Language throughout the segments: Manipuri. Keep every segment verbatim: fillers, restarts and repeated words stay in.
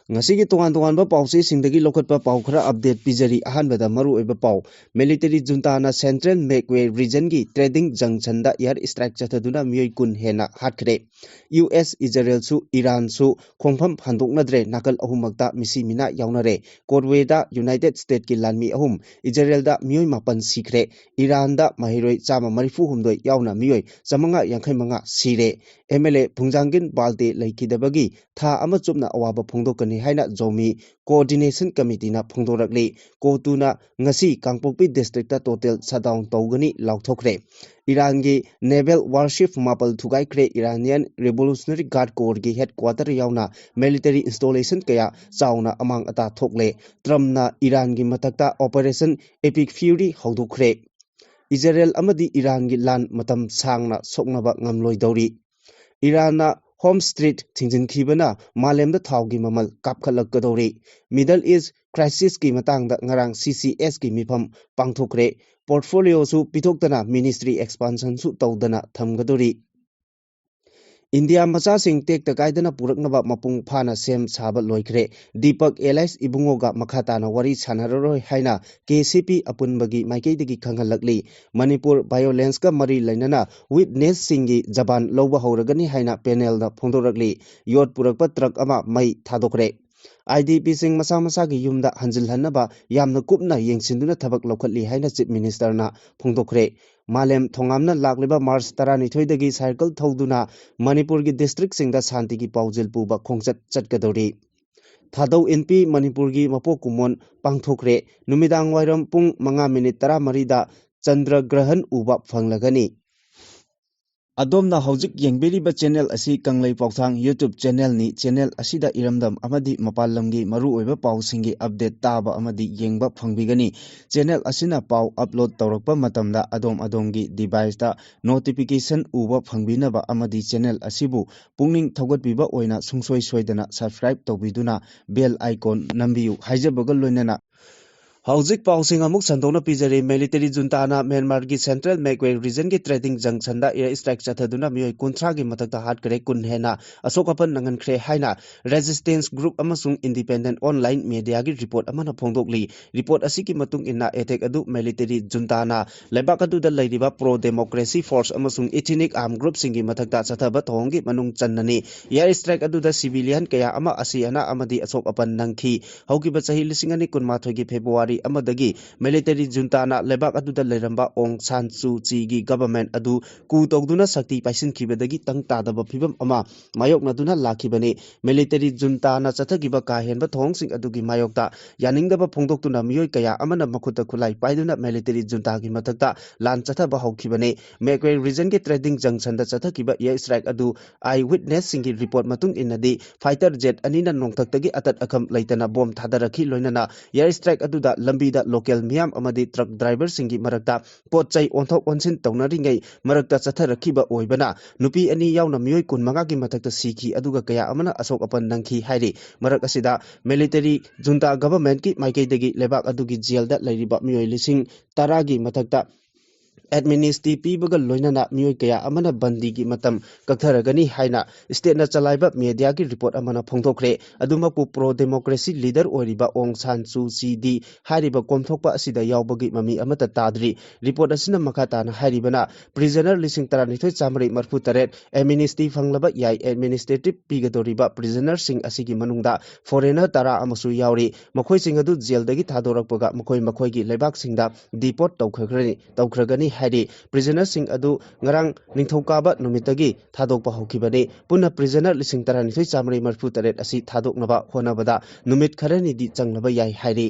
ꯉꯁꯤꯒꯤ ꯇꯣꯉꯥꯟ ꯇꯣꯉꯥꯟꯕ ꯄꯥꯎꯆꯦꯁꯤꯡꯗꯒꯤ ꯂꯧꯈꯠꯄ ꯄꯥꯎ ꯈꯔ ꯑꯞꯗꯦꯠ ꯄꯤꯖꯔꯤ꯫ ꯑꯍꯥꯟꯕꯗ ꯃꯔꯨꯑꯣꯏꯕ ꯄꯥꯎ, ꯃꯤꯂꯤꯇꯔꯤ ꯖꯨꯟꯇꯥꯅ ꯁꯦꯟꯇ꯭ꯔꯦꯜ ꯃꯦꯛꯋꯦ ꯔꯤꯖꯟꯒꯤ ꯇ꯭ꯔꯦꯗꯤꯡ ꯖꯪꯁꯟꯗ ꯏꯌꯥꯔ ꯏꯁꯇ꯭ꯔꯥꯏꯛ ꯆꯠꯊꯗꯨꯅ ꯃꯤꯑꯣꯏ ꯀꯨꯟ ꯍꯦꯟꯅ ꯍꯥꯠꯈ꯭ꯔꯦ꯫ ꯌꯨ ꯑꯦꯁ, ꯏꯖꯔꯦꯜꯁꯨ ꯏꯔꯥꯟꯁꯨ ꯈꯣꯡꯐꯝ ꯍꯟꯗꯣꯛꯅꯗ꯭ꯔꯦ, ꯅꯥꯀꯜ ꯑꯍꯨꯝꯃꯛꯇ ꯃꯤꯁꯤ ꯃꯤꯅꯥ ꯌꯥꯎꯅꯔꯦ꯫ ꯀꯣꯔꯋꯦꯗ ꯌꯨꯅꯥꯏꯇꯦꯗ ꯁ꯭ꯇꯦꯠꯀꯤ ꯂꯥꯟꯃꯤ ꯑꯍꯨꯝ, ꯏꯖꯔꯦꯜꯗ ꯃꯤꯑꯣꯏ ꯃꯥꯄꯟ ꯁꯤꯈ꯭ꯔꯦ꯫ ꯏꯔꯥꯟꯗ ꯃꯍꯩꯔꯣꯏ ꯆꯥꯝꯃ ꯃꯔꯤꯐꯨ ꯍꯨꯝꯗꯣꯏ ꯌꯥꯎꯅ ꯃꯤꯑꯣꯏ ꯆꯥꯃꯉꯥ ꯌꯥꯡꯈꯩ ꯃꯉꯥ ꯁꯤꯔꯦ꯫ ꯑꯦꯝ ꯑꯦꯜ ꯑꯦ ꯐꯨꯡꯖꯥꯡꯒꯤꯟ ꯕꯥꯜꯇꯦ ꯂꯩꯈꯤꯗꯕꯒꯤ ꯊꯥ ꯑꯃ ꯆꯨꯞꯅ ꯑꯋꯥꯕ ꯐꯣꯡꯗꯣꯛꯀꯅꯤ ꯍꯥꯏꯅ ꯖꯣꯃꯤ ꯀꯣꯑꯣꯔꯗꯤꯅꯦꯁꯟ ꯀꯃꯤꯇꯤꯅ ꯐꯣꯡꯗꯣꯔꯛꯂꯤ꯫ ꯀꯣꯇꯨꯅ ꯉꯁꯤ ꯀꯥꯡꯄꯣꯛꯄꯤ ꯗꯤꯁꯇ꯭ꯔꯤꯛꯇ ꯇꯣꯇꯦꯜ ꯁꯠꯗꯥꯎꯟ ꯇꯧꯒꯅꯤ ꯂꯥꯎꯊꯣꯛꯈ꯭ꯔꯦ꯫ ꯏꯔꯥꯟꯒꯤ ꯅꯦꯚꯦꯜ ꯋꯥꯔꯁꯤꯞ ꯃꯥꯄꯜ ꯊꯨꯒꯥꯏꯈ꯭ꯔꯦ꯫ ꯏꯔꯥꯅꯤꯌꯟ ꯔꯤꯚꯣꯂꯨꯁꯅꯔꯤ ꯒꯥꯔꯗ ꯀꯣꯔꯒꯤ ꯍꯦꯗꯀ꯭ꯋꯥꯇꯔ ꯌꯥꯎꯅ ꯃꯤꯂꯤꯇꯔꯤ ꯏꯟꯁꯇꯣꯂꯦꯁꯟ ꯀꯌꯥ ꯆꯥꯎꯅ ꯑꯃꯥꯡ ꯑꯇꯥ ꯊꯣꯛꯂꯦ꯫ ꯇ꯭ꯔꯝꯞꯅ ꯏꯔꯥꯟꯒꯤ ꯃꯊꯛꯇ ꯑꯣꯄꯔꯦꯁꯟ ꯏꯄꯤꯛ ꯐ꯭ꯌꯨꯔꯤ ꯍꯧꯗꯣꯛꯈ꯭ꯔꯦ꯫ ꯏꯖꯔꯦꯜ ꯑꯃꯗꯤ ꯏꯔꯥꯟꯒꯤ ꯂꯥꯟ ꯃꯇꯝ ꯁꯥꯡꯅ ꯁꯣꯛꯅꯕ ꯉꯝꯂꯣꯏꯗꯧꯔꯤ꯫ ꯏꯔꯥꯟꯅ ꯍꯣꯝ ꯁ꯭ꯇ꯭ꯔꯤꯠ ꯊꯤꯡꯖꯤꯟꯈꯤꯕꯅ ꯃꯥꯂꯦꯝꯗ ꯊꯥꯎꯒꯤ ꯃꯃꯜ ꯀꯥꯞꯈꯠꯂꯛꯀꯗꯧꯔꯤ꯫ ꯃꯤꯗꯜ ꯏꯁ ꯀ꯭ꯔꯥꯏꯁꯤꯁꯀꯤ ꯃꯇꯥꯡꯗ ꯉꯔꯥꯡ ꯁꯤ ꯁꯤ ꯑꯦꯁꯀꯤ ꯃꯤꯐꯝ ꯄꯥꯡꯊꯣꯛꯈ꯭ꯔꯦ꯫ ꯄꯣꯔꯠꯐꯣꯂꯤꯑꯣꯁꯨ ꯄꯤꯊꯣꯛꯇꯅ ꯃꯤꯅꯤꯁꯇ꯭ꯔꯤ ꯑꯦꯛꯁꯄꯥꯟꯁꯟꯁꯨ ꯇꯧꯗꯅ ꯊꯝꯒꯗꯧꯔꯤ꯫ ꯏꯟꯗꯤꯌꯥ ꯃꯆꯥꯁꯤꯡ ꯇꯦꯛꯇ ꯀꯥꯏꯗꯅ ꯄꯨꯔꯛꯅꯕ ꯃꯄꯨꯡ ꯐꯥꯅ ꯁꯦꯝ ꯁꯥꯕ ꯂꯣꯏꯈ꯭ꯔꯦ꯫ ꯗꯤꯄꯛ ꯑꯦꯂꯥꯏꯁ ꯏꯕꯨꯡꯉꯣꯒ ꯃꯈꯥ ꯇꯥꯅ ꯋꯥꯔꯤ ꯁꯥꯟꯅꯔꯔꯣꯏ ꯍꯥꯏꯅ ꯀꯦ ꯁꯤ ꯄꯤ ꯑꯄꯨꯟꯕꯒꯤ ꯃꯥꯏꯀꯩꯗꯒꯤ ꯈꯪꯍꯜꯂꯛꯂꯤ꯫ ꯃꯅꯤꯄꯨꯔ ꯚꯥꯏꯑꯣꯂꯦꯟꯁꯀ ꯃꯔꯤ ꯂꯩꯅꯅ ꯋꯤꯠꯅꯦꯁꯁꯤꯡꯒꯤ ꯖꯕꯥꯟ ꯂꯧꯕ ꯍꯧꯔꯒꯅꯤ ꯍꯥꯏꯅ ꯄꯦꯅꯦꯜꯗ ꯐꯣꯡꯗꯣꯔꯛꯂꯤ꯫ ꯌꯣꯠ ꯄꯨꯔꯛꯄ ꯇ꯭ꯔꯛ ꯑꯃ ꯃꯩ ꯊꯥꯗꯣꯛꯈ꯭ꯔꯦ꯫ ꯑꯥꯏ ꯗꯤ ꯄꯤꯁꯤꯡ ꯃꯁꯥ ꯃꯁꯥꯒꯤ ꯌꯨꯝꯗ ꯍꯟꯖꯤꯜꯍꯟꯅꯕ ꯌꯥꯝꯅ ꯀꯨꯞꯅ ꯌꯦꯡꯁꯤꯟꯗꯨꯅ ꯊꯕꯛ ꯂꯧꯈꯠꯂꯤ ꯍꯥꯏꯅ ꯆꯤꯞ ꯃꯤꯅꯤꯁꯇꯔꯅ ꯐꯣꯡꯗꯣꯛꯈ꯭ꯔꯦ꯫ ꯃꯥꯂꯦꯝ ꯊꯣꯉꯥꯝꯅ ꯂꯥꯛꯂꯤꯕ ꯃꯥꯔꯆ ꯇꯔꯥꯅꯤꯊꯣꯏꯗꯒꯤ ꯁꯥꯏꯀꯜ ꯊꯧꯗꯨꯅ ꯃꯅꯤꯄꯨꯔꯒꯤ ꯗꯤꯁꯇ꯭ꯔꯤꯛꯁꯤꯡꯗ ꯁꯥꯟꯇꯤꯒꯤ ꯄꯥꯎꯖꯦꯜ ꯄꯨꯕ ꯈꯣꯡꯆꯠ ꯆꯠꯀꯗꯧꯔꯤ꯫ ꯊꯥꯗꯧ ꯏꯟꯄꯤ ꯃꯅꯤꯄꯨꯔꯒꯤ ꯃꯄꯣꯛ ꯀꯨꯝꯑꯣꯟ ꯄꯥꯡꯊꯣꯛꯈ꯭ꯔꯦ꯫ ꯅꯨꯃꯤꯗꯥꯡ ꯋꯥꯏꯔꯝ ꯄꯨꯡ ꯃꯉꯥ ꯃꯤꯅꯤꯠ ꯇꯔꯥꯃꯔꯤꯗ ꯆꯟꯗ꯭ꯔ ꯒ꯭ꯔꯍꯟ ꯎꯕ ꯐꯪꯂꯒꯅꯤ꯫ ꯑꯗꯣꯝꯅ ꯍꯧꯖꯤꯛ ꯌꯦꯡꯕꯤꯔꯤꯕ ꯆꯦꯅꯦꯜ ꯑꯁꯤ ꯀꯪꯂꯩ ꯄꯥꯎꯊꯥꯡ YouTube ꯆꯦꯅꯦꯜꯅꯤ꯫ ꯆꯦꯅꯦꯜ ꯑꯁꯤꯗ ꯏꯔꯝꯗꯝ ꯑꯃꯗꯤ ꯃꯄꯥꯟ ꯂꯝꯒꯤ ꯃꯔꯨꯑꯣꯏꯕ ꯄꯥꯎꯁꯤꯡꯒꯤ ꯑꯞꯗꯦꯠ ꯇꯥꯕ ꯑꯃꯗꯤ ꯌꯦꯡꯕ ꯐꯪꯕꯤꯒꯅꯤ꯫ ꯆꯦꯅꯦꯜ ꯑꯁꯤꯅ ꯄꯥꯎ ꯑꯞꯂꯣꯗ ꯇꯧꯔꯛꯄ ꯃꯇꯝꯗ ꯑꯗꯣꯝ ꯑꯗꯣꯝꯒꯤ ꯗꯤꯚꯥꯏꯁꯇ ꯅꯣꯇꯤꯐꯤꯀꯦꯁꯟ ꯎꯕ ꯐꯪꯕꯤꯅꯕ ꯑꯃꯗꯤ ꯆꯦꯅꯦꯜ ꯑꯁꯤꯕꯨ ꯄꯨꯛꯅꯤꯡ ꯊꯧꯒꯠꯄꯤꯕ ꯑꯣꯏꯅ ꯁꯨꯡꯁꯣꯏ ꯁꯣꯏꯗꯅ ꯁꯕꯁꯀ꯭ꯔꯥꯏꯕ ꯇꯧꯕꯤꯗꯨꯅ ꯕꯦꯜ ꯑꯥꯏꯀꯣꯟ ꯅꯝꯕꯤꯌꯨ ꯍꯥꯏꯖꯕꯒ ꯂꯣꯏꯅꯅ ꯍꯧꯖꯤꯛ ꯄꯥꯎꯁꯤꯡ ꯑꯃꯨꯛ ꯁꯟꯗꯣꯛꯅ ꯄꯤꯖꯔꯤ꯫ Military juntaꯅ ꯃ꯭ꯌꯥꯟꯃꯥꯔꯒꯤ Central Magway Regionꯒꯤ trading junctionꯗ air strike ꯆꯠꯊꯗꯨꯅ ꯃꯤꯑꯣꯏ ꯀꯨꯟꯊ꯭ꯔꯥꯒꯤ ꯃꯊꯛꯇ ꯍꯥꯠꯈ꯭ꯔꯦ, ꯀꯨꯟ ꯍꯦꯟꯅ ꯑꯁꯣꯛ ꯑꯄꯟ ꯅꯪꯍꯟꯈ꯭ꯔꯦ ꯍꯥꯏꯅ Resistance Group ꯑꯃꯁꯨꯡ Independent Online Mediaꯒꯤ report ꯑꯃꯅ ꯐꯣꯡꯗꯣꯛꯂꯤ꯫ Report ꯑꯁꯤꯒꯤ ꯃꯇꯨꯡ ꯏꯟꯅ, attack ꯑꯗꯨ military juntaꯅ ꯂꯩꯕꯥꯛ ꯑꯗꯨꯗ ꯂꯩꯔꯤꯕ pro democracy force ꯑꯃꯁꯨꯡ ethnic armed groupꯁꯤꯡꯒꯤ ꯃꯊꯛꯇ ꯆꯠꯊꯕ ꯊꯧꯑꯣꯡꯒꯤ ꯃꯅꯨꯡ ꯆꯟꯅꯅꯤ꯫ Air strike ꯑꯗꯨꯗ civilian ꯀꯌꯥ ꯑꯃ ꯑꯁꯤ ꯑꯅꯥ ꯑꯃꯗꯤ ꯑꯁꯣꯛ ꯑꯄꯟ ꯅꯪꯈꯤ꯫ ꯍꯧꯈꯤꯕ ꯆꯍꯤ ꯂꯤꯁꯤꯡ ꯑꯅꯤ ꯀꯨꯟꯃꯥꯊꯣꯏꯒꯤ February ꯑꯃꯗꯒꯤ military juntaꯅ ꯂꯩꯕꯥꯛ ꯑꯗꯨꯗ ꯂꯩꯔꯝꯕ ꯑꯣꯡ ꯁꯥꯟ ꯁꯨ ꯆꯤꯒꯤ government ꯑꯗꯨ coup ꯇꯧꯗꯨꯅ ꯁꯛꯇꯤ ꯄꯥꯏꯁꯤꯟꯈꯤꯕꯗꯒꯤ ꯇꯪ ꯇꯥꯗꯕ ꯐꯤꯕꯝ ꯑꯃ ꯃꯥꯌꯣꯛꯅꯗꯨꯅ ꯂꯥꯛꯈꯤꯕꯅꯤ꯫ Military juntaꯅ ꯆꯠꯊꯈꯤꯕ ꯀꯥ ꯍꯦꯟꯕ ꯊꯧꯑꯣꯡꯁꯤꯡ ꯑꯗꯨꯒꯤ ꯃꯥꯌꯣꯛꯇ ꯌꯥꯅꯤꯡꯗꯕ ꯐꯣꯡꯗꯣꯛꯇꯨꯅ ꯃꯤꯑꯣꯏ ꯀꯌꯥ ꯑꯃꯅ ꯃꯈꯨꯠꯇ ꯈꯨꯠꯂꯥꯏ ꯄꯥꯏꯗꯨꯅ military juntaꯒꯤ ꯃꯊꯛꯇ ꯂꯥꯟ ꯆꯠꯊꯕ ꯍꯧꯈꯤꯕꯅꯤ꯫ Magway Regionꯒꯤ trading junctionꯗ ꯆꯠꯊꯈꯤꯕ air strike ꯑꯗꯨ eye witnessꯁꯤꯡꯒꯤ report ꯃꯇꯨꯡ ꯏꯟꯅꯗꯤ, fighter jet ꯑꯅꯤꯅ ꯅꯣꯡꯊꯛꯇꯒꯤ ꯑꯇꯠ ꯑꯈꯝ ꯂꯩꯇꯅ bomb ꯊꯥꯗꯔꯛꯈꯤ, ꯂꯣꯏꯅꯅ air strike ꯑꯗꯨꯗ ꯂꯝꯕꯤꯗ local ꯃꯤꯌꯥꯝ ꯑꯃꯗꯤ truck driverꯁꯤꯡꯒꯤ ꯃꯔꯛꯇ ꯄꯣꯠ ꯆꯩ ꯑꯣꯟꯊꯣꯛ ꯑꯣꯟꯁꯤꯟ ꯇꯧꯅꯔꯤꯉꯩ ꯃꯔꯛꯇ ꯆꯠꯊꯔꯛꯈꯤꯕ ꯑꯣꯏꯕꯅ, ꯅꯨꯄꯤ ꯑꯅꯤ ꯌꯥꯎꯅ ꯃꯤꯑꯣꯏ ꯀꯨꯟꯃꯉꯥꯒꯤ ꯃꯊꯛꯇ ꯁꯤꯈꯤ, ꯑꯗꯨꯒ ꯀꯌꯥ ꯑꯃꯅ ꯑꯁꯣꯛ ꯑꯄꯟ ꯅꯪꯈꯤ ꯍꯥꯏꯔꯤ꯫ ꯃꯔꯛ ꯑꯁꯤꯗ, military junta governmentꯀꯤ ꯃꯥꯏꯀꯩꯗꯒꯤ ꯂꯩꯕꯥꯛ ꯑꯗꯨꯒꯤ jailꯗ ꯂꯩꯔꯤꯕ ꯃꯤꯑꯣꯏ ꯂꯤꯁꯤꯡ ꯇꯔꯥꯒꯤ ꯃꯊꯛꯇ amnesty ꯄꯤꯕꯒ ꯂꯣꯏꯅꯅ ꯃꯤꯑꯣꯏ ꯀꯌꯥ ꯑꯃꯅ ꯕꯟꯗꯤꯒꯤ ꯃꯇꯝ ꯀꯛꯊꯔꯒꯅꯤ ꯍꯥꯏꯅ stateꯅ ꯆꯂꯥꯏꯕ mediaꯒꯤ report ꯑꯃꯅ ꯐꯣꯡꯗꯣꯛꯈ꯭ꯔꯦ꯫ ꯑꯗꯨꯃꯛꯄꯨ pro democracy leader ꯑꯣꯏꯔꯤꯕ ꯑꯣꯡ ꯁꯥꯟ ꯁꯨ ꯆꯤꯗꯤ ꯍꯥꯏꯔꯤꯕ ꯀꯣꯝꯊꯣꯛꯄ ꯑꯁꯤꯗ ꯌꯥꯎꯕꯒꯤ ꯃꯃꯤ ꯑꯃꯠꯇ ꯇꯥꯗ꯭ꯔꯤ꯫ Report ꯑꯁꯤꯅ ꯃꯈꯥ ꯇꯥꯅ ꯍꯥꯏꯔꯤꯕꯅ, prisoner ꯂꯤꯁꯤꯡ ꯇꯔꯥꯅꯤꯊꯣꯏ ꯆꯥꯃꯔꯤ ꯃꯔꯤꯐꯨ ꯇꯔꯦꯠ amnesty ꯐꯪꯂꯕ ꯌꯥꯏ꯫ Administrative ꯄꯤꯒꯗꯧꯔꯤꯕ prisonerꯁꯤꯡ ꯑꯁꯤꯒꯤ ꯃꯅꯨꯡꯗ foreigner ꯇꯔꯥ ꯑꯃꯁꯨ ꯌꯥꯎꯔꯤ꯫ ꯃꯈꯣꯏꯁꯤꯡ ꯑꯗꯨ jailꯗꯒꯤ ꯊꯥꯗꯣꯔꯛꯄꯒ ꯃꯈꯣꯏ ꯃꯈꯣꯏꯒꯤ ꯂꯩꯕꯥꯛꯁꯤꯡꯗ deport ꯇꯧꯈ꯭ꯔꯒꯅꯤ, ꯇꯧꯈ꯭ꯔꯒꯅꯤ ꯍꯥꯏꯔꯤ꯫ Prisonerꯁꯤꯡ ꯑꯗꯨ ꯉꯔꯥꯡ ꯅꯤꯡꯊꯧꯀꯥꯕ ꯅꯨꯃꯤꯠꯇꯒꯤ ꯊꯥꯗꯣꯛꯄ ꯍꯧꯈꯤꯕꯅꯤ꯫ ꯄꯨꯟꯅ prisoner ꯂꯤꯁꯤꯡ ꯇꯔꯥꯅꯤꯊꯣꯏ ꯆꯥꯃꯔꯤ ꯃꯔꯤꯐꯨ ꯇꯔꯦꯠ ꯑꯁꯤ ꯊꯥꯗꯣꯛꯅꯕ ꯍꯣꯠꯅꯕꯗ ꯅꯨꯃꯤꯠ ꯈꯔꯅꯤꯗꯤ ꯆꯪꯂꯕ ꯌꯥꯏ ꯍꯥꯏꯔꯤ꯫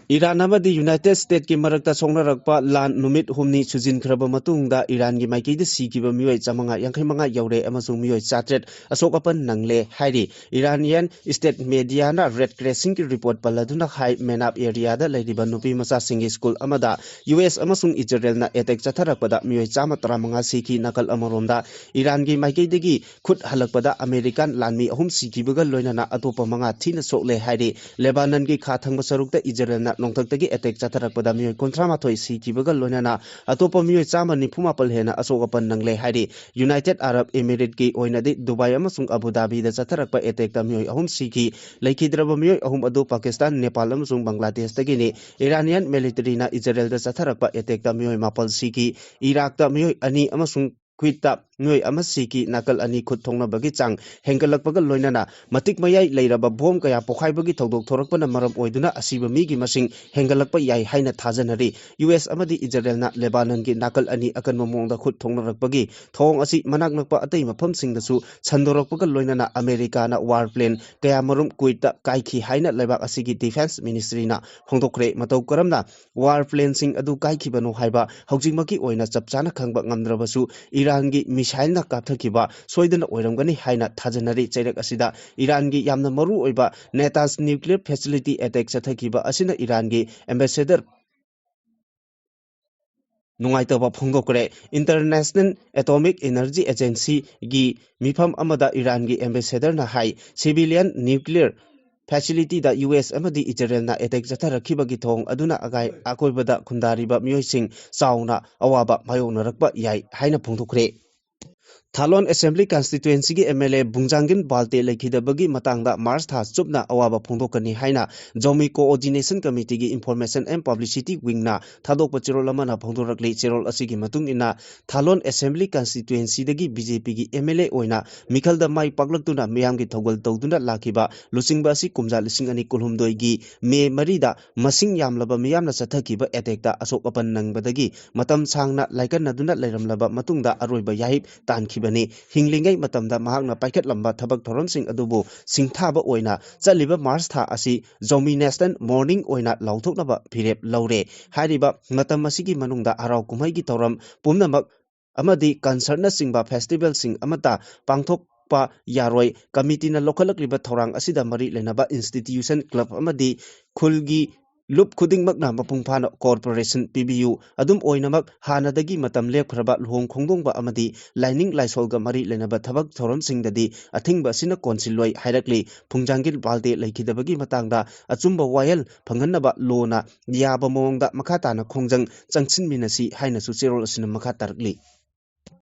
ꯏꯔꯥꯟ ꯑꯃꯗꯤ ꯌꯨꯅꯥꯏꯇꯦꯗ ꯁ꯭ꯇꯦꯠꯀꯤ ꯃꯔꯛꯇ ꯁꯣꯛꯅꯔꯛꯄ ꯂꯥꯟ ꯅꯨꯃꯤꯠ ꯍꯨꯝꯅꯤ ꯁꯨꯖꯤꯟꯈ꯭ꯔꯕ ꯃꯇꯨꯡꯗ ꯏꯔꯥꯟꯒꯤ ꯃꯥꯏꯀꯩꯗ ꯁꯤꯈꯤꯕ ꯃꯤꯑꯣꯏ ꯆꯥꯃꯉꯥ ꯌꯥꯡꯈꯩ ꯃꯉꯥ ꯌꯧꯔꯦ ꯑꯃꯁꯨꯡ ꯃꯤꯑꯣꯏ ꯆꯥꯇ꯭ꯔꯦꯠ ꯑꯁꯣꯛ ꯑꯄꯟ ꯅꯪꯂꯦ ꯍꯥꯏꯔꯤ꯫ ꯏꯔꯥꯅꯤꯌꯟ ꯁ꯭ꯇꯦꯠ ꯃꯦꯗꯤꯌꯥꯅ ꯔꯦꯗ ꯀ꯭ꯔꯦꯁꯤꯡꯒꯤ ꯔꯤꯄꯣꯔꯠ ꯄꯜꯂꯗꯨꯅ ꯍꯥꯏ, ꯃꯦꯅꯥꯞ ꯑꯦꯔꯤꯌꯥꯗ ꯂꯩꯔꯤꯕ ꯅꯨꯄꯤ ꯃꯆꯥꯁꯤꯡꯒꯤ ꯁ꯭ꯀꯨꯜ ꯑꯃꯗ ꯌꯨ ꯑꯦꯁ ꯑꯃꯁꯨꯡ ꯏꯖꯔꯦꯜꯅ ꯑꯦꯇꯦꯛ ꯆꯠꯊꯔꯛꯄꯗ ꯃꯤꯑꯣꯏ ꯆꯥꯝꯃ ꯇꯔꯥꯃꯉꯥ ꯁꯤꯈꯤ꯫ ꯅꯥꯀꯜ ꯑꯃꯔꯣꯝꯗ ꯏꯔꯥꯟꯒꯤ ꯃꯥꯏꯀꯩꯗꯒꯤ ꯈꯨꯠ ꯍꯜꯂꯛꯄꯗ ꯑꯃꯦꯔꯤꯀꯥꯟ ꯂꯥꯟꯃꯤ ꯑꯍꯨꯝ ꯁꯤꯈꯤꯕꯒ ꯂꯣꯏꯅꯅ ꯑꯇꯣꯞꯄ ꯃꯉꯥ ꯊꯤꯅ ꯁꯣꯛꯂꯦ ꯍꯥꯏꯔꯤ꯫ ꯂꯦꯕꯥꯅꯟꯒꯤ ꯈꯥ ꯊꯪꯕ ꯁꯔꯨꯛꯇ ꯏꯖꯔꯦꯜꯅ ꯅꯣꯡꯊꯛꯇꯒꯤ ꯑꯦꯇꯦꯛ ꯆꯠꯊꯔꯛꯄꯗ ꯃꯤꯑꯣꯏ ꯀꯨꯟꯊ꯭ꯔꯥ ꯃꯥꯊꯣꯏ ꯁꯤꯈꯤꯕꯒ ꯂꯣꯏꯅꯅ ꯑꯇꯣꯞꯄ ꯃꯤꯑꯣꯏ ꯆꯥꯝꯃ ꯅꯤꯐꯨ ꯃꯥꯄꯜ ꯍꯦꯟꯅ ꯑꯁꯣꯛ ꯑꯄꯟ ꯅꯪꯂꯦ ꯍꯥꯏꯔꯤ꯫ ꯌꯨꯅꯥꯏꯇꯦꯗ ꯑꯔꯕ ꯏꯃꯤꯔꯦꯠꯀꯤ ꯑꯣꯏꯅꯗꯤ ꯗꯨꯕꯥꯏ ꯑꯃꯁꯨꯡ ꯑꯕꯨ ꯙꯥꯕꯤꯗ ꯆꯠꯊꯔꯛꯄ ꯑꯦꯇꯦꯛꯇ ꯃꯤꯑꯣꯏ ꯑꯍꯨꯝ ꯁꯤꯈꯤ꯫ ꯂꯩꯈꯤꯗ꯭ꯔꯕ ꯃꯤꯑꯣꯏ ꯑꯍꯨꯝ ꯑꯗꯨ ꯄꯥꯀꯤꯁꯇꯥꯟ, ꯅꯦꯄꯥꯜ ꯑꯃꯁꯨꯡ ꯕꯪꯒ꯭ꯂꯥꯗꯦꯁꯇꯒꯤꯅꯤ꯫ ꯏꯔꯥꯅꯤꯌꯟ ꯃꯤꯂꯤꯇꯔꯤꯅ ꯏꯖꯔꯦꯜꯗ ꯆꯠꯊꯔꯛꯄ ꯑꯦꯇꯦꯛꯇ ꯃꯤꯑꯣꯏ ꯃꯥꯄꯜ ꯁꯤꯈꯤ꯫ ꯏꯔꯥꯛꯇ ꯃꯤꯑꯣꯏ ꯑꯅꯤ ꯑꯃꯁꯨꯡ ꯀꯨꯋꯦꯠꯇ ꯃꯤꯑꯣꯏ ꯑꯃ ꯁꯤꯈꯤ꯫ ꯅꯥꯀꯜ ꯑꯅꯤ ꯈꯨꯠ ꯊꯣꯛꯅꯕꯒꯤ ꯆꯥꯡ ꯍꯦꯟꯒꯠꯂꯛꯄꯒ ꯂꯣꯏꯅꯅ ꯃꯇꯤꯛ ꯃꯌꯥꯏ ꯂꯩꯔꯕ ꯕꯣꯝ ꯀꯌꯥ ꯄꯣꯈꯥꯏꯕꯒꯤ ꯊꯧꯗꯣꯛ ꯊꯣꯔꯛꯄꯅ ꯃꯔꯝ ꯑꯣꯏꯗꯨꯅ ꯑꯁꯤꯕ ꯃꯤꯒꯤ ꯃꯁꯤꯡ ꯍꯦꯟꯒꯠꯂꯛꯄ ꯌꯥꯏ ꯍꯥꯏꯅ ꯊꯥꯖꯅꯔꯤ꯫ ꯌꯨ ꯑꯦꯁ ꯑꯃꯗꯤ ꯏꯖꯔꯦꯜꯅ ꯂꯦꯕꯥꯅꯟꯒꯤ ꯅꯥꯀꯜ ꯑꯅꯤ ꯑꯀꯟꯕ ꯃꯑꯣꯡꯗ ꯈꯨꯠ ꯊꯣꯛꯅꯔꯛꯄꯒꯤ ꯊꯧꯑꯣꯡ ꯑꯁꯤ ꯃꯅꯥꯛ ꯅꯛꯄ ꯑꯇꯩ ꯃꯐꯝꯁꯤꯡꯗꯁꯨ ꯁꯟꯗꯣꯔꯛꯄꯒ ꯂꯣꯏꯅꯅ ꯑꯃꯦꯔꯤꯀꯥꯅ ꯋꯥꯔ ꯄ꯭ꯂꯦꯟ ꯀꯌꯥꯃꯔꯨꯝ ꯀꯨꯋꯦꯠꯇ ꯀꯥꯏꯈꯤ ꯍꯥꯏꯅ ꯂꯩꯕꯥꯛ ꯑꯁꯤꯒꯤ ꯗꯤꯐꯦꯟꯁ ꯃꯤꯅꯤꯁꯇ꯭ꯔꯤꯅ ꯐꯣꯡꯗꯣꯛꯈ꯭ꯔꯦ꯫ ꯃꯇꯧ ꯀꯔꯝꯅ ꯋꯥꯔ ꯄ꯭ꯂꯦꯟꯁꯤꯡ ꯑꯗꯨ ꯀꯥꯏꯈꯤꯕꯅꯣ ꯍꯥꯏꯕ ꯍꯧꯖꯤꯛꯃꯛꯀꯤ ꯑꯣꯏꯅ ꯆꯞ ꯆꯥꯅ ꯈꯪꯕ ꯉꯝꯗ꯭ꯔꯕꯁꯨ, ꯏꯔꯥꯟꯒꯤ ꯃꯤꯁꯥꯏꯜꯅ ꯀꯥꯞꯊꯈꯤꯕ ꯁꯣꯏꯗꯅ ꯑꯣꯏꯔꯝꯒꯅꯤ ꯍꯥꯏꯅ ꯊꯥꯖꯅꯔꯤ꯫ ꯆꯩꯔꯛ ꯑꯁꯤꯗ ꯏꯔꯥꯟꯒꯤ ꯌꯥꯝꯅ ꯃꯔꯨ ꯑꯣꯏꯕ ꯅꯦꯇꯥꯟꯁ ꯅ꯭ꯌꯨꯀ꯭ꯂꯤꯌꯔ ꯐꯦꯁꯤꯂꯤꯇꯤ ꯑꯦꯇꯦꯛ ꯆꯠꯊꯈꯤꯕ ꯑꯁꯤꯅ ꯏꯔꯥꯟꯒꯤ ꯑꯦꯝꯕꯦꯁꯦꯗꯔ ꯅꯨꯡꯉꯥꯏꯇꯕ ꯐꯣꯡꯗꯣꯛꯈ꯭ꯔꯦ꯫ ꯏꯟꯇꯔꯅꯦꯁꯅꯦꯜ ꯑꯦꯇꯣꯃꯤꯛ ꯏꯅꯔꯖꯤ ꯑꯦꯖꯦꯟꯁꯤꯒꯤ ꯃꯤꯐꯝ ꯑꯃꯗ ꯏꯔꯥꯟꯒꯤ ꯑꯦꯝꯕꯦꯁꯦꯗꯔꯅ ꯍꯥꯏ, ꯁꯤꯚꯤꯂꯤꯌꯟ ꯅ꯭ꯌꯨꯀ꯭ꯂꯤꯌꯔ ꯐꯦꯁꯤꯂꯤꯇꯤꯗ ꯌꯨ ꯑꯦꯁ ꯑꯃꯗꯤ ꯏꯖꯔꯦꯜꯅ ꯑꯦꯇꯦꯛ ꯆꯠꯊꯔꯛꯈꯤꯕꯒꯤ ꯊꯧꯑꯣꯡ ꯑꯗꯨꯅ ꯑꯒꯥꯏ-, ꯑꯀꯣꯏꯕꯗ ꯈꯨꯟꯗꯥꯔꯤꯕ ꯃꯤꯑꯣꯏꯁꯤꯡ ꯆꯥꯎꯅ ꯑꯋꯥꯕ ꯃꯥꯌꯣꯛꯅꯔꯛꯄ ꯌꯥꯏ ꯍꯥꯏꯅ ꯐꯣꯡꯗꯣꯛꯈ꯭ꯔꯦ꯫ ꯊꯥꯂꯣꯟ ꯑꯦꯁꯦꯝꯕ꯭ꯂꯤ ꯀꯟꯁꯇꯤꯇ꯭ꯋꯦꯟꯁꯤꯒꯤ ꯑꯦꯝ ꯑꯦꯜ ꯑꯦ ꯕꯨꯡꯖꯥꯡꯒꯤꯟ ꯕꯥꯜꯇꯦ ꯂꯩꯈꯤꯗꯕꯒꯤ ꯃꯇꯥꯡꯗ ꯃꯥꯔꯆ ꯊꯥ ꯆꯨꯞꯅ ꯑꯋꯥꯕ ꯐꯣꯡꯗꯣꯛꯀꯅꯤ ꯍꯥꯏꯅ ꯖꯣꯃꯤ ꯀꯣꯑꯣꯔꯗꯤꯅꯦꯁꯟ ꯀꯃꯤꯇꯤꯒꯤ ꯏꯟꯐꯣꯔꯃꯦꯁꯟ ꯑꯦꯟ ꯄꯕ꯭ꯂꯤꯁꯤꯇꯤ ꯋꯤꯡꯅ ꯊꯥꯗꯣꯛꯄ ꯆꯦꯔꯣꯜ ꯑꯃꯅ ꯐꯣꯡꯗꯣꯔꯛꯂꯤ꯫ ꯆꯦꯔꯣꯜ ꯑꯁꯤꯒꯤ ꯃꯇꯨꯡ ꯏꯟꯅ, ꯊꯥꯂꯣꯟ ꯑꯦꯁꯦꯝꯕ꯭ꯂꯤ ꯀꯟꯁꯇꯤꯇ꯭ꯋꯦꯟꯁꯤꯗꯒꯤ ꯕꯤ ꯖꯦ ꯄꯤꯒꯤ ꯑꯦꯝ ꯑꯦꯜ ꯑꯦ ꯑꯣꯏꯅ ꯃꯤꯈꯜꯗ ꯃꯥꯏ ꯄꯥꯛꯂꯛꯇꯨꯅ ꯃꯤꯌꯥꯝꯒꯤ ꯊꯧꯒꯜ ꯇꯧꯗꯨꯅ ꯂꯥꯛꯈꯤꯕ ꯂꯨꯆꯤꯡꯕ ꯑꯁꯤ ꯀꯨꯝꯖꯥ ꯂꯤꯁꯤꯡ ꯑꯅꯤ ꯀꯨꯟꯍꯨꯝꯗꯣꯏꯒꯤ ꯃꯦ ꯃꯔꯤꯗ ꯃꯁꯤꯡ ꯌꯥꯝꯂꯕ ꯃꯤꯌꯥꯝꯅ ꯆꯠꯊꯈꯤꯕ ꯑꯦꯇꯦꯛꯇ ꯑꯁꯣꯛ ꯑꯄꯟ ꯅꯪꯕꯗꯒꯤ ꯃꯇꯝ ꯁꯥꯡꯅ ꯂꯥꯏꯀꯠꯅꯗꯨꯅ ꯂꯩꯔꯝꯂꯕ ꯃꯇꯨꯡꯗ ꯑꯔꯣꯏꯕ ꯌꯥꯍꯤꯞ ꯇꯥꯟꯈꯤ꯫ ꯈꯤꯕꯅꯤ꯫ ꯍꯤꯡꯂꯤꯉꯩ ꯃꯇꯝꯗ ꯃꯍꯥꯛꯅ ꯄꯥꯏꯈꯠꯂꯝꯕ ꯊꯕꯛ ꯊꯧꯔꯝꯁꯤꯡ ꯑꯗꯨꯕꯨ ꯁꯤꯡꯊꯥꯕ ꯑꯣꯏꯅ ꯆꯠꯂꯤꯕ ꯃꯥꯔꯆ ꯊꯥ ꯑꯁꯤ ꯖꯣꯃꯤ ꯅꯦꯁꯅꯦꯜ ꯃꯣꯔꯅꯤꯡ ꯑꯣꯏꯅ ꯂꯥꯎꯊꯣꯛꯅꯕ ꯐꯤꯔꯦꯞ ꯂꯧꯔꯦ꯫ ꯍꯥꯏꯔꯤꯕ ꯃꯇꯝ ꯑꯁꯤꯒꯤ ꯃꯅꯨꯡꯗ ꯍꯔꯥꯎ ꯀꯨꯝꯍꯩꯒꯤ ꯊꯧꯔꯝ ꯄꯨꯝꯅꯃꯛ ꯑꯃꯗꯤ ꯀꯟꯁꯔꯠꯅꯆꯤꯡꯕ ꯐꯦꯁꯇꯤꯚꯦꯜꯁꯤꯡ ꯑꯃꯠꯇ ꯄꯥꯡꯊꯣꯛꯄ ꯌꯥꯔꯣꯏ꯫ ꯀꯃꯤꯇꯤꯅ ꯂꯧꯈꯠꯂꯛꯂꯤꯕ ꯊꯧꯔꯥꯡ ꯑꯁꯤꯗ ꯃꯔꯤ ꯂꯩꯅꯕ ꯏꯟꯁꯇꯤꯇ꯭ꯌꯨꯁꯟ, ꯀ꯭ꯂꯕ ꯑꯃꯗꯤ ꯈꯨꯜꯒꯤ ꯂꯨꯞ ꯈꯨꯗꯤꯡꯃꯛꯅ ꯃꯄꯨꯡ ꯐꯥꯅ ꯀꯣꯑꯣꯄꯔꯦꯁꯟ ꯄꯤꯕꯤꯌꯨ꯫ ꯑꯗꯨꯝ ꯑꯣꯏꯅꯃꯛ, ꯍꯥꯟꯅꯗꯒꯤ ꯃꯇꯝ ꯂꯦꯞꯈ꯭ꯔꯕ ꯂꯨꯍꯣꯡ ꯈꯣꯡꯗꯣꯡꯕ ꯑꯃꯗꯤ ꯂꯥꯏꯅꯤꯡ ꯂꯥꯏꯁꯣꯜꯒ ꯃꯔꯤ ꯂꯩꯅꯕ ꯊꯕꯛ ꯊꯧꯔꯝꯁꯤꯡꯗꯗꯤ ꯑꯊꯤꯡꯕ ꯑꯁꯤꯅ ꯀꯣꯟꯁꯤꯜꯂꯣꯏ ꯍꯥꯏꯔꯛꯂꯤ꯫ ꯐꯨꯡꯖꯥꯡꯒꯤꯜ ꯕꯥꯜꯗꯦ ꯂꯩꯈꯤꯗꯕꯒꯤ ꯃꯇꯥꯡꯗ ꯑꯆꯨꯝꯕ ꯋꯥꯌꯦꯜ ꯐꯪꯍꯟꯅꯕ ꯂꯣꯅ ꯌꯥꯕ ꯃꯑꯣꯡꯗ ꯃꯈꯥ ꯇꯥꯅ ꯈꯣꯡꯖꯪ ꯆꯪꯁꯤꯟꯃꯤꯟꯅꯁꯤ ꯍꯥꯏꯅꯁꯨ ꯆꯦꯔꯣꯜ ꯑꯁꯤꯅ ꯃꯈꯥ ꯇꯥꯔꯛꯂꯤ꯫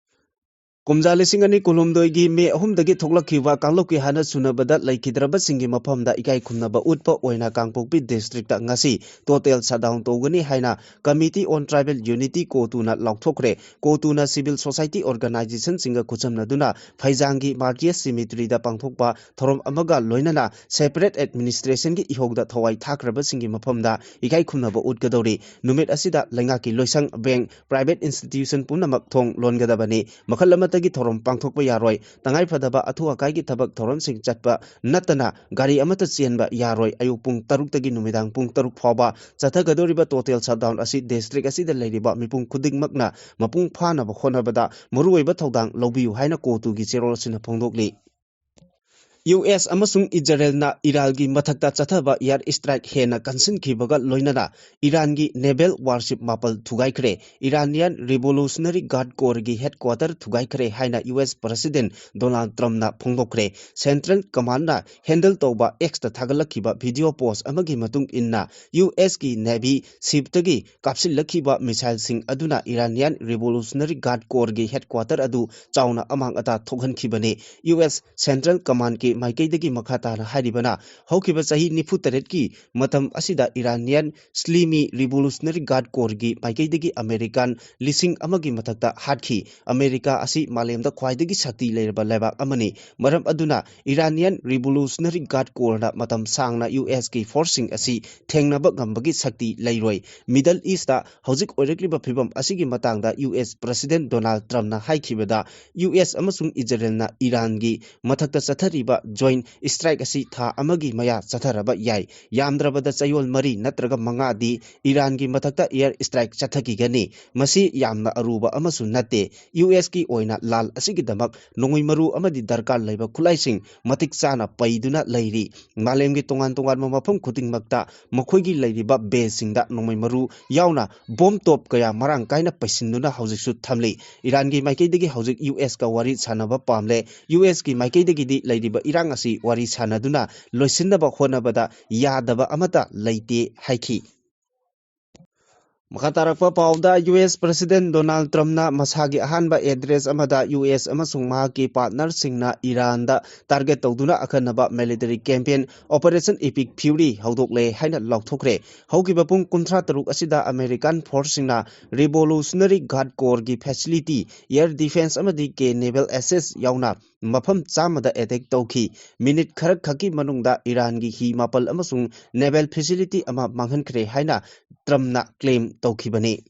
ꯀꯨꯝꯖꯥ ꯂꯤꯁꯤꯡ ꯑꯅꯤ ꯀꯨꯟꯍꯨꯝꯗꯣꯏꯒꯤ ꯃꯦ ꯑꯍꯨꯝꯗꯒꯤ ꯊꯣꯛꯂꯛꯈꯤꯕ ꯀꯥꯡꯂꯨꯞꯀꯤ ꯍꯥꯟꯅ ꯁꯨꯅꯕꯗ ꯂꯩꯈꯤꯗ꯭ꯔꯕꯁꯤꯡꯒꯤ ꯃꯐꯝꯗ ꯏꯀꯥꯏ ꯈꯨꯝꯅꯕ ꯎꯠꯄ ꯑꯣꯏꯅ ꯀꯥꯡꯄꯣꯛꯄꯤ ꯗꯤꯁꯇ꯭ꯔꯤꯛꯇ ꯉꯁꯤ ꯇꯣꯇꯦꯜ ꯁꯠꯗꯥꯎꯟ ꯇꯧꯒꯅꯤ ꯍꯥꯏꯅ ꯀꯃꯤꯇꯤ ꯑꯣꯟ ꯇ꯭ꯔꯥꯏꯕꯦꯜ ꯌꯨꯅꯤꯇꯤ, ꯀꯣꯇꯨꯅ ꯂꯥꯎꯊꯣꯛꯈ꯭ꯔꯦ꯫ ꯀꯣꯇꯨꯅ ꯁꯤꯚꯤꯜ ꯁꯣꯁꯥꯏꯇꯤ ꯑꯣꯔꯒꯅꯥꯏꯖꯦꯁꯟꯁꯤꯡꯒ ꯈꯨꯠꯁꯝꯅꯗꯨꯅ ꯐꯩꯖꯥꯡꯒꯤ ꯃꯥꯔꯇꯤꯌꯔꯁ ꯁꯤꯃꯤꯇ꯭ꯔꯤꯗ ꯄꯥꯡꯊꯣꯛꯄ ꯊꯧꯔꯝ ꯑꯃꯒ ꯂꯣꯏꯅꯅ ꯁꯦꯄꯔꯦꯠ ꯑꯦꯗꯃꯤꯅꯤꯁꯇ꯭ꯔꯦꯁꯟꯒꯤ ꯏꯍꯧꯗ ꯊꯋꯥꯏ ꯊꯥꯈ꯭ꯔꯕꯁꯤꯡꯒꯤ ꯃꯐꯝꯗ ꯏꯀꯥꯏ ꯈꯨꯝꯅꯕ ꯎꯠꯀꯗꯧꯔꯤ꯫ ꯅꯨꯃꯤꯠ ꯑꯁꯤꯗ ꯂꯩꯉꯥꯛꯀꯤ ꯂꯣꯏꯁꯪ, ꯕꯦꯡꯛ, ꯄ꯭ꯔꯥꯏꯚꯦꯠ ꯏꯟꯁꯇꯤꯇ꯭ꯌꯨꯁꯟ ꯄꯨꯝꯅꯃꯛ ꯊꯣꯡ ꯂꯣꯟꯒꯗꯕꯅꯤ꯫ ꯃꯈꯜ ꯑꯃꯠꯇꯒꯤ ꯊꯧꯔꯝ ꯄꯥꯡꯊꯣꯛꯄ ꯌꯥꯔꯣꯏ꯫ ꯇꯉꯥꯏ ꯐꯗꯕ ꯑꯊꯨ ꯑꯀꯥꯏꯒꯤ ꯊꯕꯛ ꯊꯧꯔꯝꯁꯤꯡ ꯆꯠꯄ ꯅꯠꯇꯅ ꯒꯥꯔꯤ ꯑꯃꯠꯇ ꯆꯦꯟꯕ ꯌꯥꯔꯣꯏ꯫ ꯑꯌꯨꯛ ꯄꯨꯡ ꯇꯔꯨꯛꯇꯒꯤ ꯅꯨꯃꯤꯗꯥꯡ ꯄꯨꯡ ꯇꯔꯨꯛ ꯐꯥꯎꯕ ꯆꯠꯊꯒꯗꯧꯔꯤꯕ ꯇꯣꯇꯦꯜ ꯁꯠꯗꯥꯎꯟ ꯑꯁꯤ ꯗꯤꯁꯇ꯭ꯔꯤꯛ ꯑꯁꯤꯗ ꯂꯩꯔꯤꯕ ꯃꯤꯄꯨꯝ ꯈꯨꯗꯤꯡꯃꯛꯅ ꯃꯄꯨꯡ ꯐꯥꯅꯕ ꯍꯣꯠꯅꯕꯗ ꯃꯔꯨꯑꯣꯏꯕ ꯊꯧꯗꯥꯡ ꯂꯧꯕꯤꯌꯨ ꯍꯥꯏꯅ ꯀꯣꯇꯨꯒꯤ ꯆꯦꯔꯣꯜ ꯑꯁꯤꯅ ꯐꯣꯡꯗꯣꯛꯂꯤ꯫ ꯌꯨ ꯑꯦꯁ ꯑꯃꯁꯨꯡ ꯏꯖꯔꯦꯜꯅ ꯏꯔꯥꯟꯒꯤ ꯃꯊꯛꯇ ꯆꯠꯊꯕ ꯏꯌꯥꯔ ꯏꯁꯇ꯭ꯔꯥꯏꯛ ꯍꯦꯟꯅ ꯀꯟꯁꯤꯟꯈꯤꯕꯒ ꯂꯣꯏꯅꯅ ꯏꯔꯥꯟꯒꯤ ꯅꯦꯚꯦꯜ ꯋꯥꯔꯁꯤꯞ ꯃꯥꯄꯜ ꯊꯨꯒꯥꯏꯈ꯭ꯔꯦ꯫ ꯏꯔꯥꯅꯤꯌꯥꯟ ꯔꯤꯚꯣꯂꯨꯁꯅꯔꯤ ꯒꯥꯔꯗ ꯀꯣꯔꯒꯤ ꯍꯦꯗꯀ꯭ꯋꯥꯇꯔ ꯊꯨꯒꯥꯏꯈ꯭ꯔꯦ ꯍꯥꯏꯅ ꯌꯨ ꯑꯦꯁ ꯄ꯭ꯔꯁꯤꯗꯦꯟ ꯗꯣꯅꯥꯜꯗ ꯇ꯭ꯔꯝꯞꯅ ꯐꯣꯡꯗꯣꯛꯈ꯭ꯔꯦ꯫ ꯁꯦꯟꯇ꯭ꯔꯦꯜ ꯀꯃꯥꯟꯗꯅ ꯍꯦꯟꯗꯜ ꯇꯧꯕ ꯑꯦꯛꯁꯇ ꯊꯥꯒꯠꯂꯛꯈꯤꯕ ꯚꯤꯗꯤꯑꯣ ꯄꯣꯁ ꯑꯃꯒꯤ ꯃꯇꯨꯡ ꯏꯟꯅ, ꯌꯨ ꯑꯦꯁꯀꯤ ꯅꯦꯚꯤ ꯁꯤꯞꯇꯒꯤ ꯀꯥꯞꯁꯤꯜꯂꯛꯈꯤꯕ ꯃꯤꯁꯥꯏꯜꯁꯤꯡ ꯑꯗꯨꯅ ꯏꯔꯥꯅꯤꯌꯥꯟ ꯔꯤꯚꯣꯂꯨꯁꯅꯔꯤ ꯒꯥꯔꯗ ꯀꯣꯔꯒꯤ ꯍꯦꯗꯀ꯭ꯋꯥꯇꯔ ꯑꯗꯨ ꯆꯥꯎꯅ ꯑꯃꯥꯡ ꯑꯇꯥ ꯊꯣꯛꯍꯟꯈꯤꯕꯅꯤ꯫ ꯌꯨ ꯑꯦꯁ ꯁꯦꯟꯇ꯭ꯔꯦꯜ ꯀꯃꯥꯟꯗꯀꯤ ꯃꯥꯏꯀꯩꯗꯒꯤ ꯃꯈꯥ ꯇꯥꯅ ꯍꯥꯏꯔꯤꯕꯅ, ꯍꯧꯈꯤꯕ ꯆꯍꯤ ꯅꯤꯐꯨ ꯇꯔꯦꯠꯀꯤ ꯃꯇꯝ ꯑꯁꯤꯗ Iranian Islami Revolutionary Guard Corps ꯒꯤ ꯃꯥꯏꯀꯩꯗꯒꯤ American ꯂꯤꯁꯤꯡ ꯑꯃꯒꯤ ꯃꯊꯛꯇ ꯍꯥꯠꯈꯤ꯫ ꯑꯃꯦꯔꯤꯀꯥ ꯑꯁꯤ ꯃꯥꯂꯦꯝꯗ ꯈ꯭ꯋꯥꯏꯗꯒꯤ ꯁꯛꯇꯤ ꯂꯩꯔꯕ ꯂꯩꯕꯥꯛ ꯑꯃꯅꯤ꯫ ꯃꯔꯝ ꯑꯗꯨꯅ Iranian Revolutionary Guard Corps ꯅ ꯃꯇꯝ ꯁꯥꯡꯅ ꯌꯨ ꯑꯦꯁ ꯀꯤ force ꯁꯤꯡ ꯑꯁꯤ ꯊꯦꯡꯅꯕ ꯉꯝꯕꯒꯤ ꯁꯛꯇꯤ ꯂꯩꯔꯣꯏ꯫ Middle East ꯇ ꯍꯧꯖꯤꯛ ꯑꯣꯏꯔꯛꯂꯤꯕ ꯐꯤꯕꯝ ꯑꯁꯤꯒꯤ ꯃꯇꯥꯡꯗ U S President Donald Trump ꯅ ꯍꯥꯏꯈꯤꯕꯗ, ꯌꯨ ꯑꯦꯁ ꯑꯃꯁꯨꯡ ꯏꯖꯔꯦꯜꯅ ꯏꯔꯥꯟꯒꯤ ꯃꯊꯛꯇ ꯆꯠꯊꯔꯤꯕ joint strike ꯑꯁꯤ ꯊꯥ ꯑꯃꯒꯤ ꯃꯌꯥ ꯆꯠꯊꯔꯕ ꯌꯥꯏ꯫ ꯌꯥꯝꯗ꯭ꯔꯕꯗ ꯆꯌꯣꯜ ꯃꯔꯤ ꯅꯠꯇ꯭ꯔꯒ ꯃꯉꯥꯗꯤ ꯏꯔꯥꯟꯒꯤ ꯃꯊꯛꯇ air strike ꯆꯠꯊꯈꯤꯒꯅꯤ꯫ ꯃꯁꯤ ꯌꯥꯝꯅ ꯑꯔꯨꯕ ꯑꯃꯁꯨ ꯅꯠꯇꯦ꯫ ꯌꯨ ꯑꯦꯁ ꯀꯤ ꯑꯣꯏꯅ ꯂꯥꯜ ꯑꯁꯤꯒꯤꯗꯃꯛ ꯅꯣꯡꯃꯩ ꯃꯔꯨ ꯑꯃꯗꯤ ꯗꯔꯀꯥꯔ ꯂꯩꯕ ꯈꯨꯠꯂꯥꯏꯁꯤꯡ ꯃꯇꯤꯛ ꯆꯥꯅ ꯄꯩꯗꯨꯅ ꯂꯩꯔꯤ꯫ ꯃꯥꯂꯦꯝꯒꯤ ꯇꯣꯉꯥꯟ ꯇꯣꯉꯥꯟꯕ ꯃꯐꯝ ꯈꯨꯗꯤꯡꯃꯛꯇ ꯃꯈꯣꯏꯒꯤ ꯂꯩꯔꯤꯕ base ꯁꯤꯡꯗ ꯅꯣꯡꯃꯩ ꯃꯔꯨ ꯌꯥꯎꯅ bomb ꯇꯣꯞ ꯀꯌꯥ ꯃꯔꯥꯡ ꯀꯥꯏꯅ ꯄꯩꯁꯤꯟꯗꯨꯅ ꯍꯧꯖꯤꯛꯁꯨ ꯊꯝꯂꯤ꯫ ꯏꯔꯥꯟꯒꯤ ꯃꯥꯏꯀꯩꯗꯒꯤ ꯍꯧꯖꯤꯛ ꯌꯨ ꯑꯦꯁ ꯀ ꯋꯥꯔꯤ ꯁꯥꯟꯅꯕ ꯄꯥꯝꯂꯦ꯫ ꯌꯨ ꯑꯦꯁ ꯀꯤ ꯃꯥꯏꯀꯩꯗꯒꯤꯗꯤ ꯂꯩꯔꯤꯕ ꯏꯔꯥꯡ ꯑꯁꯤ ꯋꯥꯔꯤ ꯁꯥꯟꯅꯗꯨꯅ ꯂꯣꯏꯁꯤꯟꯅꯕ ꯍꯣꯠꯅꯕꯗ ꯌꯥꯗꯕ ꯑꯃꯠꯇ ꯂꯩꯇꯦ ꯍꯥꯏꯈꯤ꯫ ꯃꯈꯥ ꯇꯥꯔꯛꯄ ꯄꯥꯎꯗ, U S President Donald Trump ꯅ ꯃꯁꯥꯒꯤ ꯑꯍꯥꯟꯕ address ꯑꯃꯗ ꯌꯨ ꯑꯦꯁ ꯑꯃꯁꯨꯡ ꯃꯍꯥꯛꯀꯤ partner ꯁꯤꯡꯅ ꯏꯔꯥꯟꯗ target ꯇꯧꯗꯨꯅ ꯑꯈꯟꯅꯕ military campaign Operation Epic Fury ꯍꯧꯗꯣꯛꯂꯦ ꯍꯥꯏꯅ ꯂꯥꯎꯊꯣꯛꯈ꯭ꯔꯦ꯫ ꯍꯧꯈꯤꯕ ꯄꯨꯡ ꯀꯨꯟꯊ꯭ꯔꯥ ꯇꯔꯨꯛ ꯑꯁꯤꯗ American force ꯁꯤꯡꯅ Revolutionary Guard Corps ꯒꯤ facility, air defense ꯑꯃꯗꯤ ꯀꯦ naval assets ꯌꯥꯎꯅ ꯃꯐꯝ ꯆꯥꯝꯃꯗ attack ꯇꯧꯈꯤ꯫ Minute ꯈꯔꯈꯛꯀꯤ ꯃꯅꯨꯡꯗ ꯏꯔꯥꯟꯒꯤ ꯍꯤ ꯃꯥꯄꯜ ꯑꯃꯁꯨꯡ naval facility ꯑꯃ ꯃꯥꯡꯍꯟꯈ꯭ꯔꯦ ꯍꯥꯏꯅ Trump ꯅ claim ꯇꯧꯈꯤꯕꯅꯤ꯫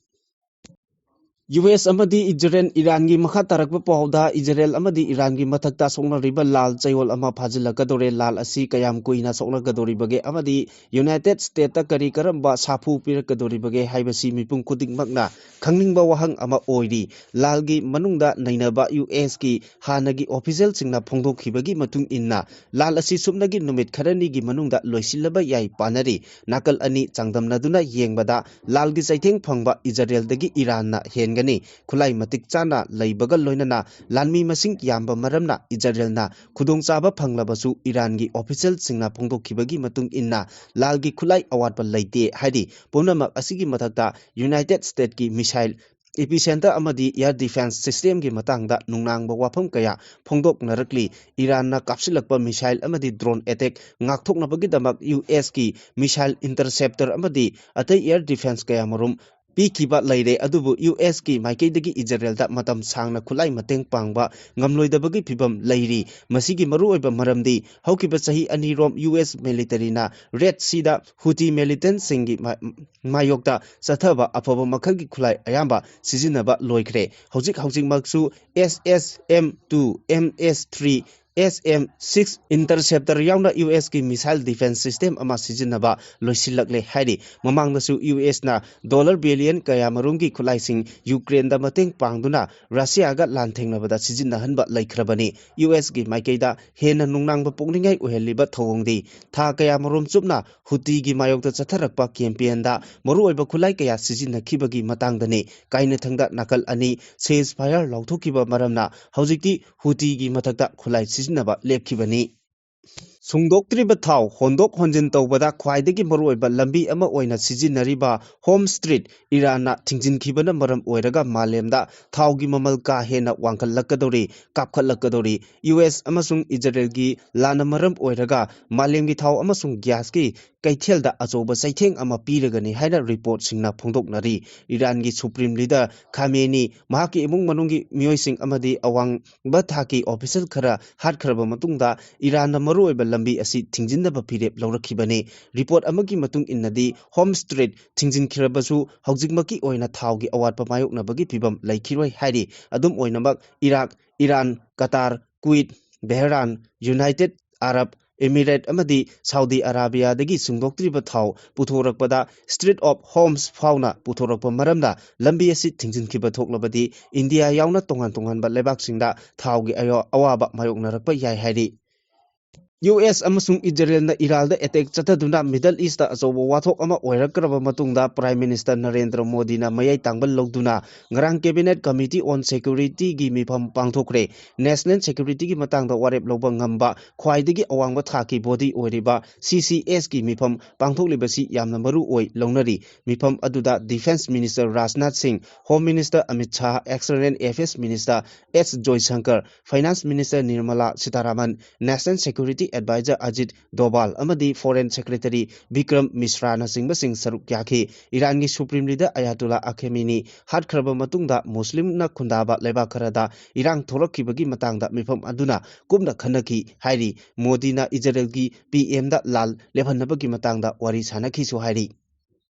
ꯌꯨ ꯑꯦꯁ ꯑꯃꯗꯤ ꯏꯖꯔꯦꯜ꯫ ꯏꯔꯥꯟꯒꯤ ꯃꯈꯥ ꯇꯥꯔꯛꯄ ꯄꯥꯎꯗ, ꯏꯖꯔꯦꯜ ꯑꯃꯗꯤ ꯏꯔꯥꯟꯒꯤ ꯃꯊꯛꯇ ꯁꯣꯛꯅꯔꯤꯕ ꯂꯥꯜ ꯆꯌꯣꯜ ꯑꯃ ꯐꯥꯖꯤꯜꯂꯛꯀꯗꯧꯔꯦ꯫ ꯂꯥꯜ ꯑꯁꯤ ꯀꯌꯥꯝ ꯀꯨꯏꯅ ꯁꯣꯛꯅꯒꯗꯧꯔꯤꯕꯒꯦ ꯑꯃꯗꯤ United States ꯇ ꯀꯔꯤ ꯀꯔꯝꯕ ꯁꯥꯐꯨ ꯄꯤꯔꯛꯀꯗꯧꯔꯤꯕꯒꯦ ꯍꯥꯏꯕꯁꯤ ꯃꯤꯄꯨꯝ ꯈꯨꯗꯤꯡꯃꯛꯅ ꯈꯪꯅꯤꯡꯕ ꯋꯥꯍꯪ ꯑꯃ ꯑꯣꯏꯔꯤ꯫ ꯂꯥꯜꯒꯤ ꯃꯅꯨꯡꯗ ꯅꯩꯅꯕ ꯌꯨ ꯑꯦꯁ ꯀꯤ ꯍꯥꯟꯅꯒꯤ official ꯁꯤꯡꯅ ꯐꯣꯡꯗꯣꯛꯈꯤꯕꯒꯤ ꯃꯇꯨꯡ ꯏꯟꯅ, ꯂꯥꯜ ꯑꯁꯤ ꯁꯨꯞꯅꯒꯤ ꯅꯨꯃꯤꯠ ꯈꯔꯅꯤꯒꯤ ꯃꯅꯨꯡꯗ ꯂꯣꯏꯁꯤꯜꯂꯕ ꯌꯥꯏ ꯄꯥꯅꯔꯤ꯫ ꯅꯥꯀꯜ ꯑꯅꯤ ꯆꯥꯡꯗꯝꯅꯗꯨꯅ ꯌꯦꯡꯕꯗ, ꯂꯥꯜꯒꯤ ꯆꯩꯊꯦꯡ ꯐꯪꯕ ꯏꯖꯔꯦꯜꯗꯒꯤ ꯏꯔꯥꯟꯅ ꯍꯦꯟꯒꯅꯤ꯫ ꯈꯨꯠꯂꯥꯏ ꯃꯇꯤꯛ ꯆꯥꯅ ꯂꯩꯕꯒ ꯂꯣꯏꯅꯅ ꯂꯥꯟꯃꯤ ꯃꯁꯤꯡ ꯌꯥꯝꯕ ꯃꯔꯝꯅ ꯏꯖꯔꯦꯜꯅ ꯈꯨꯗꯣꯡꯆꯥꯕ ꯐꯪꯂꯕꯁꯨ, ꯏꯔꯥꯟꯒꯤ official ꯁꯤꯡꯅ ꯐꯣꯡꯗꯣꯛꯈꯤꯕꯒꯤ ꯃꯇꯨꯡ ꯏꯟꯅ ꯂꯥꯜꯒꯤ ꯈꯨꯠꯂꯥꯏ ꯑꯋꯥꯠꯄ ꯂꯩꯇꯦ ꯍꯥꯏꯔꯤ꯫ ꯄꯨꯝꯅꯃꯛ ꯑꯁꯤꯒꯤ ꯃꯊꯛꯇ, United States ꯀꯤ missile epicenter ꯑꯃꯗꯤ air defence systemꯒꯤ ꯃꯇꯥꯡꯗ ꯅꯨꯡꯅꯥꯡꯕ ꯋꯥꯐꯝ ꯀꯌꯥ ꯐꯣꯡꯗꯣꯛꯅꯔꯛꯂꯤ꯫ ꯏꯔꯥꯟꯅ ꯀꯥꯞꯁꯤꯜꯂꯛꯄ missile ꯑꯃꯗꯤ drone attack ꯉꯥꯛꯊꯣꯛꯅꯕꯒꯤꯗꯃꯛ USꯀꯤ missile interceptor ꯑꯃꯗꯤ ꯑꯇꯩ air defence ꯀꯌꯥ ꯃꯔꯨꯝ ꯄꯤꯈꯤꯕ ꯂꯩꯔꯦ, ꯑꯗꯨꯕꯨ USꯀꯤ ꯃꯥꯏꯀꯩꯗꯒꯤ ꯏꯖꯔꯦꯜꯗ ꯃꯇꯝ ꯁꯥꯡꯅ ꯈꯨꯠꯂꯥꯏ ꯃꯇꯦꯡ ꯄꯥꯡꯕ ꯉꯝꯂꯣꯏꯗꯕꯒꯤ ꯐꯤꯕꯝ ꯂꯩꯔꯤ꯫ ꯃꯁꯤꯒꯤ ꯃꯔꯨꯑꯣꯏꯕ ꯃꯔꯝꯗꯤ ꯍꯧꯈꯤꯕ ꯆꯍꯤ ꯑꯅꯤꯔꯣꯝ US militaryꯅ Red Seaꯗ Houthi militantꯁꯤꯡꯒꯤ ꯃꯥ-, ꯃꯥꯌꯣꯛꯇ ꯆꯠꯊꯕ ꯑꯐꯕ ꯃꯈꯜꯒꯤ ꯈꯨꯠꯂꯥꯏ ꯑꯌꯥꯝꯕ ꯁꯤꯖꯤꯟꯅꯕ ꯂꯣꯏꯈ꯭ꯔꯦ꯫ ꯍꯧꯖꯤꯛ ꯍꯧꯖꯤꯛꯃꯛꯁꯨ SSM two, MS three, SM six interceptor ꯌꯥꯎꯅ USꯀꯤ missile defence system ꯑꯃ ꯁꯤꯖꯤꯟꯅꯕ ꯂꯣꯏꯁꯤꯜꯂꯛꯂꯦ ꯍꯥꯏꯔꯤ꯫ ꯃꯃꯥꯡꯗꯁꯨ USꯅ dollar billion ꯀꯌꯥ ꯃꯔꯨꯝꯒꯤ ꯈꯨꯠꯂꯥꯏꯁꯤꯡ ꯌꯨꯀ꯭ꯔꯦꯟꯗ ꯃꯇꯦꯡ ꯄꯥꯡꯗꯨꯅ ꯔꯁꯤꯌꯥꯒ ꯂꯥꯟꯊꯦꯡꯅꯕꯗ ꯁꯤꯖꯤꯟꯅꯍꯟꯕ ꯂꯩꯈ꯭ꯔꯕꯅꯤ꯫ USꯀꯤ ꯃꯥꯏꯀꯩꯗ ꯍꯦꯟꯅ ꯅꯨꯡꯅꯥꯡꯕ ꯄꯣꯛꯅꯤꯡꯉꯥꯏ ꯑꯣꯏꯍꯜꯂꯤꯕ ꯊꯧꯑꯣꯡꯗꯤ ꯊꯥ ꯀꯌꯥ ꯃꯔꯨꯝ ꯆꯨꯞꯅ Houthꯤꯒꯤ ꯃꯥꯌꯣꯛꯇ ꯆꯠꯊꯔꯛꯄ campaignꯗ ꯃꯔꯨꯑꯣꯏꯕ ꯈꯨꯠꯂꯥꯏ ꯀꯌꯥ ꯁꯤꯖꯤꯟꯅꯈꯤꯕꯒꯤ ꯃꯇꯥꯡꯗꯅꯤ꯫ ꯀꯥꯏꯅꯊꯪꯗ ꯅꯥꯀꯜ ꯑꯅꯤ ceasefire ꯂꯥꯎꯊꯣꯛꯈꯤꯕ ꯃꯔꯝꯅ ꯍꯧꯖꯤꯛꯇꯤ Houthꯤꯒꯤ ꯃꯊꯛꯇ ꯈꯨꯠꯂꯥꯏ ꯁꯤꯖꯤꯟꯅꯕ ꯂꯦꯞꯈꯤꯕꯅꯤ꯫ ꯁꯨꯡꯗꯣꯛꯇ꯭ꯔꯤꯕ ꯊꯥꯎ ꯍꯣꯟꯗꯣꯛ ꯍꯣꯟꯖꯤꯟ ꯇꯧꯕꯗ ꯈ꯭ꯋꯥꯏꯗꯒꯤ ꯃꯔꯨꯑꯣꯏꯕ ꯂꯝꯕꯤ ꯑꯃ ꯑꯣꯏꯅ ꯁꯤꯖꯤꯟꯅꯔꯤꯕ Hormuz Strait ꯏꯔꯥꯟꯅ ꯊꯤꯡꯖꯤꯟꯈꯤꯕꯅ ꯃꯔꯝ ꯑꯣꯏꯔꯒ ꯃꯥꯂꯦꯝꯗ ꯊꯥꯎꯒꯤ ꯃꯃꯜ ꯀꯥ ꯍꯦꯟꯅ ꯋꯥꯡꯈꯠꯂꯛꯀꯗꯧꯔꯤ, ꯀꯥꯞꯈꯠꯂꯛꯀꯗꯧꯔꯤ꯫ US ꯑꯃꯁꯨꯡ ꯏꯖꯔꯦꯜꯒꯤ ꯂꯥꯟꯅ ꯃꯔꯝ ꯑꯣꯏꯔꯒ ꯃꯥꯂꯦꯝꯒꯤ ꯊꯥꯎ ꯑꯃꯁꯨꯡ gasꯀꯤ ꯀꯩꯊꯦꯜꯗ ꯑꯆꯧꯕ ꯆꯩꯊꯦꯡ ꯑꯃ ꯄꯤꯔꯒꯅꯤ ꯍꯥꯏꯅ reportꯁꯤꯡꯅ ꯐꯣꯡꯗꯣꯛꯅꯔꯤ꯫ ꯏꯔꯥꯟꯒꯤ Supreme Leader ꯈꯥꯃꯦꯅꯤ, ꯃꯍꯥꯛꯀꯤ ꯏꯃꯨꯡ ꯃꯅꯨꯡꯒꯤ ꯃꯤꯑꯣꯏꯁꯤꯡ ꯑꯃꯗꯤ ꯑꯋꯥꯡꯕ ꯊꯥꯛꯀꯤ official ꯈꯔ ꯍꯥꯠꯈ꯭ꯔꯕ ꯃꯇꯨꯡꯗ ꯏꯔꯥꯟꯅ ꯃꯔꯨꯑꯣꯏꯕ ꯂꯝꯕꯤ ꯑꯁꯤ ꯊꯤꯡꯖꯤꯟꯅꯕ ꯐꯤꯔꯦꯞ ꯂꯧꯔꯛꯈꯤꯕꯅꯤ꯫ Report ꯑꯃꯒꯤ ꯃꯇꯨꯡ ꯏꯟꯅꯗꯤ Hormuz Strait ꯊꯤꯡꯖꯤꯟꯈ꯭ꯔꯕꯁꯨ ꯍꯧꯖꯤꯛꯃꯛꯀꯤ ꯑꯣꯏꯅ ꯊꯥꯎꯒꯤ ꯑꯋꯥꯠꯄ ꯃꯥꯌꯣꯛꯅꯕꯒꯤ ꯐꯤꯕꯝ ꯂꯩꯈꯤꯔꯣꯏ ꯍꯥꯏꯔꯤ꯫ ꯑꯗꯨꯝ ꯑꯣꯏꯅꯃꯛ Iraq, Iran, Qatar, Kuwait, Bahrain, United Arab Emirates ꯑꯃꯗꯤ ꯁꯥꯎꯗꯤ ꯑꯔꯥꯕꯤꯌꯥꯗꯒꯤ ꯁꯨꯡꯗꯣꯛꯇ꯭ꯔꯤꯕ ꯊꯥꯎ ꯄꯨꯊꯣꯔꯛꯄꯗ Strait of Hormuz ꯐꯥꯎꯅ ꯄꯨꯊꯣꯔꯛꯄ ꯃꯔꯝꯅ ꯂꯝꯕꯤ ꯑꯁꯤ ꯊꯤꯡꯖꯤꯟꯈꯤꯕ ꯊꯣꯛꯂꯕꯗꯤ ꯏꯟꯗꯤꯌꯥ ꯌꯥꯎꯅ ꯇꯣꯉꯥꯟ ꯇꯣꯉꯥꯟꯕ ꯂꯩꯕꯥꯛꯁꯤꯡꯗ ꯊꯥꯎꯒꯤ ꯑꯌꯥ-, ꯑꯋꯥꯕ ꯃꯥꯌꯣꯛꯅꯔꯛꯄ ꯌꯥꯏ ꯍꯥꯏꯔꯤ꯫ ꯌꯨ ꯑꯦꯁ ꯑꯃꯁꯨꯡ ꯏꯖꯔꯦꯜꯅ ꯏꯔꯥꯜꯗ ꯑꯦꯇꯦꯛ ꯆꯠꯊꯗꯨꯅ ꯃꯤꯗꯜ ꯏꯁꯇ ꯑꯆꯧꯕ ꯋꯥꯊꯣꯛ ꯑꯃ ꯑꯣꯏꯔꯛꯈ꯭ꯔꯕ ꯃꯇꯨꯡꯗ, ꯄ꯭ꯔꯥꯏꯝ ꯃꯤꯅꯤꯁꯇꯔ ꯅꯔꯦꯟꯗ꯭ꯔ ꯃꯣꯗꯤꯅ ꯃꯌꯥꯏ ꯇꯥꯡꯕ ꯂꯧꯗꯨꯅ ꯉꯔꯥꯡ ꯀꯦꯕꯤꯅꯦꯠ ꯀꯃꯤꯇꯤ ꯑꯣꯟ ꯁꯦꯀ꯭ꯌꯨꯔꯤꯇꯤꯒꯤ ꯃꯤꯐꯝ ꯄꯥꯡꯊꯣꯛꯈ꯭ꯔꯦ꯫ ꯅꯦꯁꯅꯦꯜ ꯁꯦꯀ꯭ꯌꯨꯔꯤꯇꯤꯒꯤ ꯃꯇꯥꯡꯗ ꯋꯥꯔꯦꯞ ꯂꯧꯕ ꯉꯝꯕ ꯈ꯭ꯋꯥꯏꯗꯒꯤ ꯑꯋꯥꯡꯕ ꯊꯥꯛꯀꯤ ꯕꯣꯗꯤ ꯑꯣꯏꯔꯤꯕ ꯁꯤ ꯁꯤ ꯑꯦꯁꯀꯤ ꯃꯤꯐꯝ ꯄꯥꯡꯊꯣꯛꯂꯤꯕꯁꯤ ꯌꯥꯝꯅ ꯃꯔꯨ ꯑꯣꯏ ꯂꯧꯅꯔꯤ꯫ ꯃꯤꯐꯝ ꯑꯗꯨꯗ defence minister Rajnath Singh, home minister Amit Shah, external affairs minister S Jaishankar, finance minister Nirmala Sitharaman, national security adviser Ajit Doval ꯑꯃꯗꯤ ꯐꯣꯔꯦꯟ ꯁꯦꯀ꯭ꯔꯦꯇꯔꯤ ꯕꯤꯀ꯭ꯔꯝ ꯃꯤꯁ꯭ꯔꯥꯅꯆꯤꯡꯕꯁꯤꯡ ꯁꯔꯨꯛ ꯌꯥꯈꯤ꯫ ꯏꯔꯥꯟꯒꯤ ꯁꯨꯄ꯭ꯔꯤꯝ ꯂꯤꯗꯔ ꯑꯌꯥꯇꯨꯜꯂꯥ ꯑꯈꯦꯃꯤꯅꯤ ꯍꯥꯠꯈ꯭ꯔꯕ ꯃꯇꯨꯡꯗ ꯃꯨꯁꯂꯤꯝꯅ ꯈꯨꯟꯗꯥꯕ ꯂꯩꯕꯥꯛ ꯈꯔꯗ ꯏꯔꯥꯡ ꯊꯣꯛꯂꯛꯈꯤꯕꯒꯤ ꯃꯇꯥꯡꯗ ꯃꯤꯐꯝ ꯑꯗꯨꯅ ꯀꯨꯞꯅ ꯈꯟꯅꯈꯤ ꯍꯥꯏꯔꯤ꯫ ꯃꯣꯗꯤꯅ ꯏꯖꯔꯦꯜꯒꯤ ꯄꯤ ꯑꯦꯝꯗ ꯂꯥꯜ ꯂꯦꯞꯍꯟꯅꯕꯒꯤ ꯃꯇꯥꯡꯗ ꯋꯥꯔꯤ ꯁꯥꯟꯅꯈꯤꯁꯨ ꯍꯥꯏꯔꯤ꯫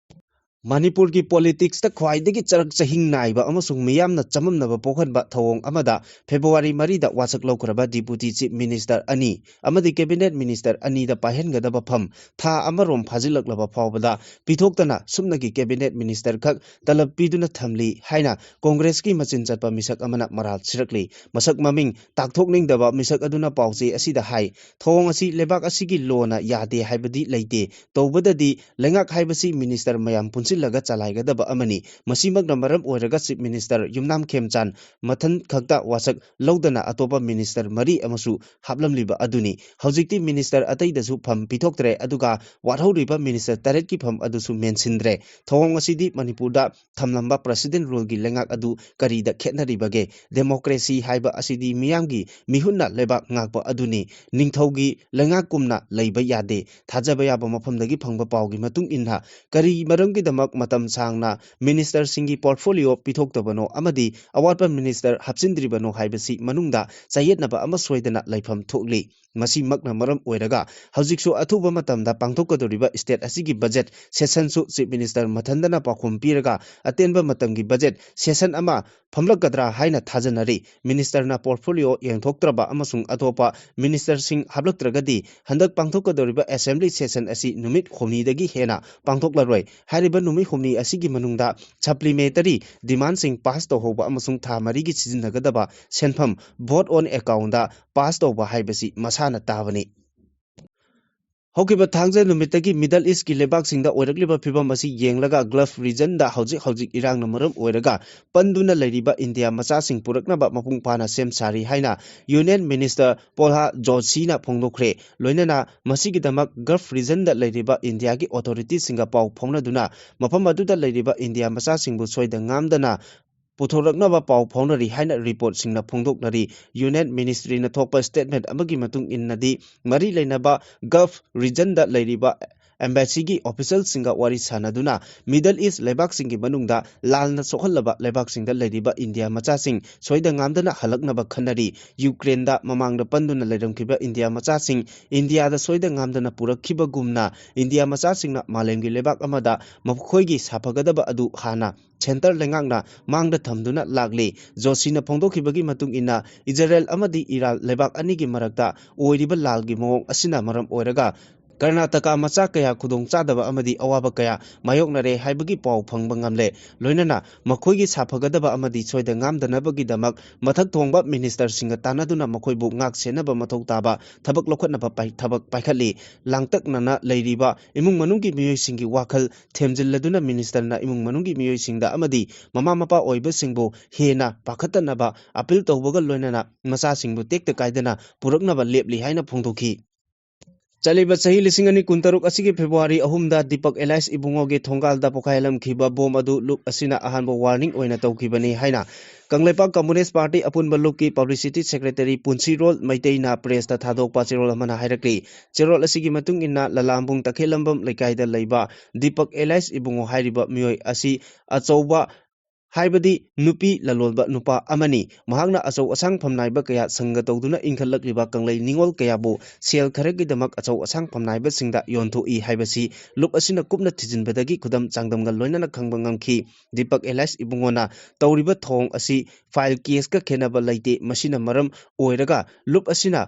ꯃꯅꯤꯄꯨꯔꯒꯤ ꯄꯣꯂꯤꯇꯤꯛꯁꯇ ꯈ꯭ꯋꯥꯏꯗꯒꯤ ꯆꯔꯛ ꯆꯍꯤꯡ ꯅꯥꯏꯕ ꯑꯃꯁꯨꯡ ꯃꯤꯌꯥꯝꯅ ꯆꯃꯝꯅꯕ ꯄꯣꯛꯍꯟꯕ ꯊꯧꯑꯣꯡ ꯑꯃꯗ ꯐꯦꯕ꯭ꯔꯨꯋꯥꯔꯤ ꯃꯔꯤꯗ ꯋꯥꯁꯛ ꯂꯧꯈ꯭ꯔꯕ ꯗꯤꯄꯨꯇꯤ ꯆꯤꯐ ꯃꯤꯅꯤꯁꯇꯔ ꯑꯅꯤ ꯑꯃꯗꯤ ꯀꯦꯕꯤꯅꯦꯠ ꯃꯤꯅꯤꯁꯇꯔ ꯑꯅꯤꯗ ꯄꯥꯏꯍꯟꯒꯗꯕ ꯐꯝ ꯊꯥ ꯑꯃꯔꯣꯝ ꯐꯥꯖꯤꯜꯂꯛꯂꯕ ꯐꯥꯎꯕꯗ ꯄꯤꯊꯣꯛꯇꯅ ꯁꯨꯞꯅꯒꯤ ꯀꯦꯕꯤꯅꯦꯠ ꯃꯤꯅꯤꯁꯇꯔ ꯈꯛ ꯇꯂꯕ ꯄꯤꯗꯨꯅ ꯊꯝꯂꯤ ꯍꯥꯏꯅ ꯀꯣꯡꯒ꯭ꯔꯦꯁꯀꯤ ꯃꯆꯤꯟ ꯆꯠꯄ ꯃꯤꯁꯛ ꯑꯃꯅ ꯃꯔꯥꯜ ꯁꯤꯔꯛꯂꯤ꯫ ꯃꯁꯛ ꯃꯃꯤꯡ ꯇꯥꯛꯊꯣꯛꯅꯤꯡꯗꯕ ꯃꯤꯁꯛ ꯑꯗꯨꯅ ꯄꯥꯎꯆꯦ ꯑꯁꯤꯗ ꯍꯥꯏ, ꯊꯧꯑꯣꯡ ꯑꯁꯤ ꯂꯩꯕꯥꯛ ꯑꯁꯤꯒꯤ ꯂꯣꯅ ꯌꯥꯗꯦ ꯍꯥꯏꯕꯗꯤ ꯂꯩꯇꯦ꯫ ꯇꯧꯕꯗꯗꯤ ꯂꯩꯉꯥꯛ ꯍꯥꯏꯕꯁꯤ ꯃꯤꯅꯤꯁꯇꯔ ꯃꯌꯥꯝ ꯄꯨꯟꯁꯤꯜꯂꯒ ꯆꯂꯥꯏꯒꯗꯕ ꯑꯃꯅꯤ꯫ ꯃꯁꯤꯃꯛꯅ ꯃꯔꯝ ꯑꯣꯏꯔꯒ ꯆꯤꯐ ꯃꯤꯅꯤꯁꯇꯔ ꯌꯨꯝꯅꯥꯝ ꯈꯦꯝꯆꯥꯟ ꯃꯊꯟ ꯈꯛꯇ ꯋꯥꯁꯛ ꯂꯧꯗꯅ ꯑꯇꯣꯞꯄ ꯃꯤꯅꯤꯁꯇꯔ ꯃꯔꯤ ꯑꯃꯁꯨ ꯍꯥꯞꯂꯝꯂꯤꯕ ꯑꯗꯨꯅꯤ꯫ ꯍꯧꯖꯤꯛꯇꯤ ꯃꯤꯅꯤꯁꯇꯔ ꯑꯇꯩꯗꯁꯨ ꯐꯝ ꯄꯤꯊꯣꯛꯇ꯭ꯔꯦ, ꯑꯗꯨꯒ ꯋꯥꯠꯍꯧꯔꯤꯕ ꯃꯤꯅꯤꯁꯇꯔ ꯇꯔꯦꯠꯀꯤ ꯐꯝ ꯑꯗꯨꯁꯨ ꯃꯦꯟꯁꯤꯟꯗ꯭ꯔꯦ꯫ ꯊꯧꯑꯣꯡ ꯑꯁꯤꯗꯤ ꯃꯅꯤꯄꯨꯔꯗ ꯊꯝꯂꯝꯕ ꯄ꯭ꯔꯁꯤꯗꯦꯟ ꯔꯨꯜꯒꯤ ꯂꯩꯉꯥꯛ ꯑꯗꯨ ꯀꯔꯤꯗ ꯈꯦꯠꯅꯔꯤꯕꯒꯦ? ꯗꯦꯃꯣꯀ꯭ꯔꯦꯁꯤ ꯍꯥꯏꯕ ꯑꯁꯤꯗꯤ ꯃꯤꯌꯥꯝꯒꯤ ꯃꯤꯍꯨꯠꯅ ꯂꯩꯕꯥꯛ ꯉꯥꯛꯄ ꯑꯗꯨꯅꯤ꯫ ꯅꯤꯡꯊꯧꯒꯤ ꯂꯩꯉꯥꯛꯀꯨꯝꯅ ꯂꯩꯕ ꯌꯥꯗꯦ꯫ ꯊꯥꯖꯕ ꯌꯥꯕ ꯃꯐꯝꯗꯒꯤ ꯐꯪꯕ ꯄꯥꯎꯒꯤ ꯃꯇꯨꯡ ꯏꯟꯅ, ꯀꯔꯤ ꯃꯔꯝꯒꯤꯗꯃꯛ ꯃꯇꯝ ꯁꯥꯡꯅ ꯃꯤꯅꯤꯁꯇꯔꯁꯤꯡꯒꯤ ꯄꯣꯔꯠꯐꯣꯂꯤꯑꯣ ꯄꯤꯊꯣꯛꯇꯕꯅꯣ ꯑꯃꯗꯤ ꯑꯋꯥꯠꯄ ꯃꯤꯅꯤꯁꯇꯔ ꯍꯥꯞꯆꯤꯟꯗ꯭ꯔꯤꯕꯅꯣ ꯍꯥꯏꯕꯁꯤ ꯃꯅꯨꯡꯗ ꯆꯌꯦꯠꯅꯕ ꯑꯃ ꯁꯣꯏꯗꯅ ꯂꯩꯐꯝ ꯊꯣꯛꯂꯤ꯫ ꯃꯁꯤꯃꯛꯅ ꯃꯔꯝ ꯑꯣꯏꯔꯒ ꯍꯧꯖꯤꯛꯁꯨ ꯑꯊꯨꯕ ꯃꯇꯝꯗ ꯄꯥꯡꯊꯣꯛꯀꯗꯧꯔꯤꯕ ꯁ꯭ꯇꯦꯠ ꯑꯁꯤꯒꯤ ꯕꯖꯦꯠ ꯁꯦꯁꯟꯁꯨ ꯆꯤꯐ ꯃꯤꯅꯤꯁꯇꯔ ꯃꯊꯟꯗꯅ ꯄꯥꯎꯈꯨꯝ ꯄꯤꯔꯒ ꯑꯇꯦꯟꯕ ꯃꯇꯝꯒꯤ ꯕꯖꯦꯠ ꯁꯦꯁꯟ ꯑꯃ ꯐꯝꯂꯛꯀꯗ꯭ꯔꯥ ꯍꯥꯏꯅ ꯊꯥꯖꯅꯔꯤ꯫ ꯃꯤꯅꯤꯁꯇꯔꯅ ꯄꯣꯔꯠꯐꯣꯂꯤꯑꯣ ꯌꯦꯡꯊꯣꯛꯇ꯭ꯔꯕ ꯑꯃꯁꯨꯡ ꯑꯇꯣꯞꯄ ꯃꯤꯅꯤꯁꯇꯔꯁꯤꯡ ꯍꯥꯞꯂꯛꯇ꯭ꯔꯒꯗꯤ ꯍꯟꯗꯛ ꯄꯥꯡꯊꯣꯛꯀꯗꯧꯔꯤꯕ ꯑꯦꯁꯦꯝꯕ꯭ꯂꯤ ꯁꯦꯁꯟ ꯑꯁꯤ ꯅꯨꯃꯤꯠ ꯍꯨꯝꯅꯤꯗꯒꯤ ꯍꯦꯟꯅ ꯄꯥꯡꯊꯣꯛꯂꯔꯣꯏ꯫ ꯍꯥꯏꯔꯤꯕ ꯅꯨꯃꯤꯠ ꯍꯨꯝꯅꯤ ꯑꯁꯤꯒꯤ ꯃꯅꯨꯡꯗ ꯁꯄ꯭ꯂꯤꯃꯦꯟꯇꯔꯤ ꯗꯤꯃꯥꯟꯁꯤꯡ ꯄꯥꯁ ꯇꯧꯍꯧꯕ ꯑꯃꯁꯨꯡ ꯊꯥ ꯃꯔꯤꯒꯤ ꯁꯤꯖꯤꯟꯅꯒꯗꯕ ꯁꯦꯟꯐꯝ ꯚꯣꯠ ꯑꯣꯟ ꯑꯦꯀꯥꯎꯟꯗ ꯄꯥꯁ ꯇꯧꯕ ꯍꯥꯏꯕꯁꯤ ꯃꯁꯥꯅ ꯇꯥꯕꯅꯤ꯫ ꯍꯧꯈꯤꯕ ꯊꯥꯡꯖ ꯅꯨꯃꯤꯠꯇꯒꯤ Middle Eastꯀꯤ ꯂꯩꯕꯥꯛꯁꯤꯡꯗ ꯑꯣꯏꯔꯛꯂꯤꯕ ꯐꯤꯕꯝ ꯑꯁꯤ ꯌꯦꯡꯂꯒ Gulf regionꯗ ꯍꯧꯖꯤꯛ ꯍꯧꯖꯤꯛ ꯏꯔꯥꯡꯅ ꯃꯔꯝ ꯑꯣꯏꯔꯒ ꯄꯟꯗꯨꯅ ꯂꯩꯔꯤꯕ ꯏꯟꯗꯤꯌꯥ ꯃꯆꯥꯁꯤꯡ ꯄꯨꯔꯛꯅꯕ ꯃꯄꯨꯡ ꯐꯥꯅ ꯁꯦꯝ ꯁꯥꯔꯤ ꯍꯥꯏꯅ Union Minister ꯄ꯭ꯔꯍ꯭ꯂꯥꯗ ꯖꯣꯁꯤꯅ ꯐꯣꯡꯗꯣꯛꯈ꯭ꯔꯦ꯫ ꯂꯣꯏꯅꯅ ꯃꯁꯤꯒꯤꯗꯃꯛ Gulf regionꯗ ꯂꯩꯔꯤꯕ ꯏꯟꯗꯤꯌꯥꯒꯤ authorityꯁꯤꯡꯒ ꯄꯥꯎ ꯐꯥꯎꯅꯗꯨꯅ ꯃꯐꯝ ꯑꯗꯨꯗ ꯂꯩꯔꯤꯕ ꯏꯟꯗꯤꯌꯥ ꯃꯆꯥꯁꯤꯡꯕꯨ ꯁꯣꯏꯗ ꯉꯥꯝꯗꯅ ꯄꯨꯊꯣꯔꯛꯅꯕ ꯄꯥꯎ ꯐꯥꯎꯅꯔꯤ ꯍꯥꯏꯅ reportꯁꯤꯡꯅ ꯐꯣꯡꯗꯣꯛꯅꯔꯤ꯫ Union Ministryꯅ ꯊꯣꯛꯄ statement ꯑꯃꯒꯤ ꯃꯇꯨꯡ ꯏꯟꯅꯗꯤ, ꯃꯔꯤ ꯂꯩꯅꯕ Gulf regionꯗ ꯂꯩꯔꯤꯕ embassyꯒꯤ officialꯁꯤꯡꯒ ꯋꯥꯔꯤ ꯁꯥꯟꯅꯗꯨꯅ Middle East ꯂꯩꯕꯥꯛꯁꯤꯡꯒꯤ ꯃꯅꯨꯡꯗ ꯂꯥꯟꯅ ꯁꯣꯛꯍꯜꯂꯕ ꯂꯩꯕꯥꯛꯁꯤꯡꯗ ꯂꯩꯔꯤꯕ ꯏꯟꯗꯤꯌꯥ ꯃꯆꯥꯁꯤꯡ ꯁꯣꯏꯗ ꯉꯥꯝꯗꯅ ꯍꯜꯂꯛꯅꯕ ꯈꯟꯅꯔꯤ꯫ ꯌꯨꯀ꯭ꯔꯦꯟꯗ ꯃꯃꯥꯡꯗ ꯄꯟꯗꯨꯅ ꯂꯩꯔꯝꯈꯤꯕ ꯏꯟꯗꯤꯌꯥ ꯃꯆꯥꯁꯤꯡ ꯏꯟꯗꯤꯌꯥꯗ ꯁꯣꯏꯗ ꯉꯥꯝꯗꯅ ꯄꯨꯔꯛꯈꯤꯕꯒꯨꯝꯅ, ꯏꯟꯗꯤꯌꯥ ꯃꯆꯥꯁꯤꯡꯅ ꯃꯥꯂꯦꯝꯒꯤ ꯂꯩꯕꯥꯛ ꯑꯃꯗ ꯃꯈꯣꯏꯒꯤ ꯁꯥꯐꯒꯗꯕ ꯑꯗꯨ ꯍꯥꯟꯅ center ꯂꯩꯉꯥꯛꯅ ꯃꯥꯡꯗ ꯊꯝꯗꯨꯅ ꯂꯥꯛꯂꯤ꯫ ꯖꯣꯁꯤꯅ ꯐꯣꯡꯗꯣꯛꯈꯤꯕꯒꯤ ꯃꯇꯨꯡ ꯏꯟꯅ, ꯏꯖꯔꯦꯜ ꯑꯃꯗꯤ ꯏꯔꯥꯟ ꯂꯩꯕꯥꯛ ꯑꯅꯤꯒꯤ ꯃꯔꯛꯇ ꯑꯣꯏꯔꯤꯕ ꯂꯥꯜꯒꯤ ꯃꯑꯣꯡ ꯑꯁꯤꯅ ꯃꯔꯝ ꯑꯣꯏꯔꯒ ꯀꯔꯅꯥꯇꯀꯥ ꯃꯆꯥ ꯀꯌꯥ ꯈꯨꯗꯣꯡ ꯆꯥꯗꯕ ꯑꯃꯗꯤ ꯑꯋꯥꯕ ꯀꯌꯥ ꯃꯥꯌꯣꯛꯅꯔꯦ ꯍꯥꯏꯕꯒꯤ ꯄꯥꯎ ꯐꯪꯕ ꯉꯝꯂꯦ꯫ ꯂꯣꯏꯅꯅ ꯃꯈꯣꯏꯒꯤ ꯁꯥꯐꯒꯗꯕ ꯑꯃꯗꯤ ꯁꯣꯏꯗ ꯉꯥꯝꯗꯅꯕꯒꯤꯗꯃꯛ ꯃꯊꯛ ꯊꯣꯡꯕ ministerꯁꯤꯡꯒ ꯇꯥꯟꯅꯗꯨꯅ ꯃꯈꯣꯏꯕꯨ ꯉꯥꯛ ꯁꯦꯟꯅꯕ ꯃꯊꯧ ꯇꯥꯕ ꯊꯕꯛ ꯂꯧꯈꯠꯅꯕ ꯄꯥꯏ-, ꯊꯕꯛ ꯄꯥꯏꯈꯠꯂꯤ꯫ ꯂꯥꯡꯇꯛꯅꯅ ꯂꯩꯔꯤꯕ ꯏꯃꯨꯡ ꯃꯅꯨꯡꯒꯤ ꯃꯤꯑꯣꯏꯁꯤꯡꯒꯤ ꯋꯥꯈꯜ ꯊꯦꯝꯖꯤꯜꯂꯗꯨꯅ ministerꯅ ꯏꯃꯨꯡ ꯃꯅꯨꯡꯒꯤ ꯃꯤꯑꯣꯏꯁꯤꯡꯗ ꯑꯃꯗꯤ ꯃꯃꯥ ꯃꯄꯥ ꯑꯣꯏꯕꯁꯤꯡꯕꯨ ꯍꯦꯟꯅ ꯄꯥꯈꯠꯇꯅꯕ appeal ꯇꯧꯕꯒ ꯂꯣꯏꯅꯅ ꯃꯆꯥꯁꯤꯡꯕꯨ ꯇꯦꯛꯇ ꯀꯥꯏꯗꯅ ꯄꯨꯔꯛꯅꯕ ꯂꯦꯞꯂꯤ ꯍꯥꯏꯅ ꯐꯣꯡꯗꯣꯛꯈꯤ꯫ ꯆꯠꯂꯤꯕ ꯆꯍꯤ ꯂꯤꯁꯤꯡ ꯑꯅꯤ ꯀꯨꯟꯇꯔꯨꯛ ꯑꯁꯤꯒꯤ February ꯑꯍꯨꯝꯗ ꯗꯤꯄꯛ ꯑꯦꯂꯥꯏꯁ ꯏꯕꯨꯡꯉꯣꯒꯤ ꯊꯣꯡꯒꯥꯜꯗ ꯄꯣꯈꯥꯏꯍꯜꯂꯝꯈꯤꯕ bomb ꯑꯗꯨ ꯂꯨꯞ ꯑꯁꯤꯅ ꯑꯍꯥꯟꯕ warning ꯑꯣꯏꯅ ꯇꯧꯈꯤꯕꯅꯤ ꯍꯥꯏꯅ ꯀꯪꯂꯩꯄꯥꯛ Communist Party ꯑꯄꯨꯟꯕ ꯂꯨꯞꯀꯤ publicity secretary ꯄꯨꯟꯁꯤꯔꯣꯜ ꯃꯩꯇꯩꯅ pressꯇ ꯊꯥꯗꯣꯛꯄ ꯆꯦꯔꯣꯜ ꯑꯃꯅ ꯍꯥꯏꯔꯛꯂꯤ꯫ ꯆꯦꯔꯣꯜ ꯑꯁꯤꯒꯤ ꯃꯇꯨꯡ ꯏꯟꯅ, ꯂꯂꯥꯝꯕꯨꯡ ꯇꯈꯦꯜꯂꯝꯕꯝ ꯂꯩꯀꯥꯏꯗ ꯂꯩꯕ ꯗꯤꯄꯛ ꯑꯦꯂꯥꯏꯁ ꯏꯕꯨꯡꯉꯣ ꯍꯥꯏꯔꯤꯕ ꯃꯤꯑꯣꯏ ꯑꯁꯤ ꯑꯆꯧꯕ, ꯍꯥꯏꯕꯗꯤ ꯅꯨꯄꯤ ꯂꯂꯣꯟꯕ ꯅꯨꯄꯥ ꯑꯃꯅꯤ꯫ ꯃꯍꯥꯛꯅ ꯑꯆꯧ ꯑꯁꯥꯡ ꯐꯝꯅꯥꯏꯕ ꯀꯌꯥ ꯁꯪꯒ ꯇꯧꯗꯨꯅ ꯏꯟꯈꯠꯂꯛꯂꯤꯕ ꯀꯪꯂꯩ ꯅꯤꯉꯣꯜ ꯀꯌꯥꯕꯨ ꯁꯦꯜ ꯈꯔꯒꯤꯗꯃꯛ ꯑꯆꯧ ꯑꯁꯥꯡ ꯐꯝꯅꯥꯏꯕꯁꯤꯡꯗ ꯌꯣꯟꯊꯣꯛꯏ ꯍꯥꯏꯕꯁꯤ ꯂꯨꯞ ꯑꯁꯤꯅ ꯀꯨꯞꯅ ꯊꯤꯖꯤꯟꯕꯗꯒꯤ ꯈꯨꯗꯝ ꯆꯥꯡꯗꯝꯒ ꯂꯣꯏꯅꯅ ꯈꯪꯕ ꯉꯝꯈꯤ꯫ ꯗꯤꯄꯛ ꯑꯦꯂꯥꯏꯁ ꯏꯕꯨꯡꯉꯣꯅ ꯇꯧꯔꯤꯕ ꯊꯧꯑꯣꯡ ꯑꯁꯤ file caseꯀ ꯈꯦꯠꯅꯕ ꯂꯩꯇꯦ꯫ ꯃꯁꯤꯅ ꯃꯔꯝ ꯑꯣꯏꯔꯒ ꯂꯨꯞ ꯑꯁꯤꯅ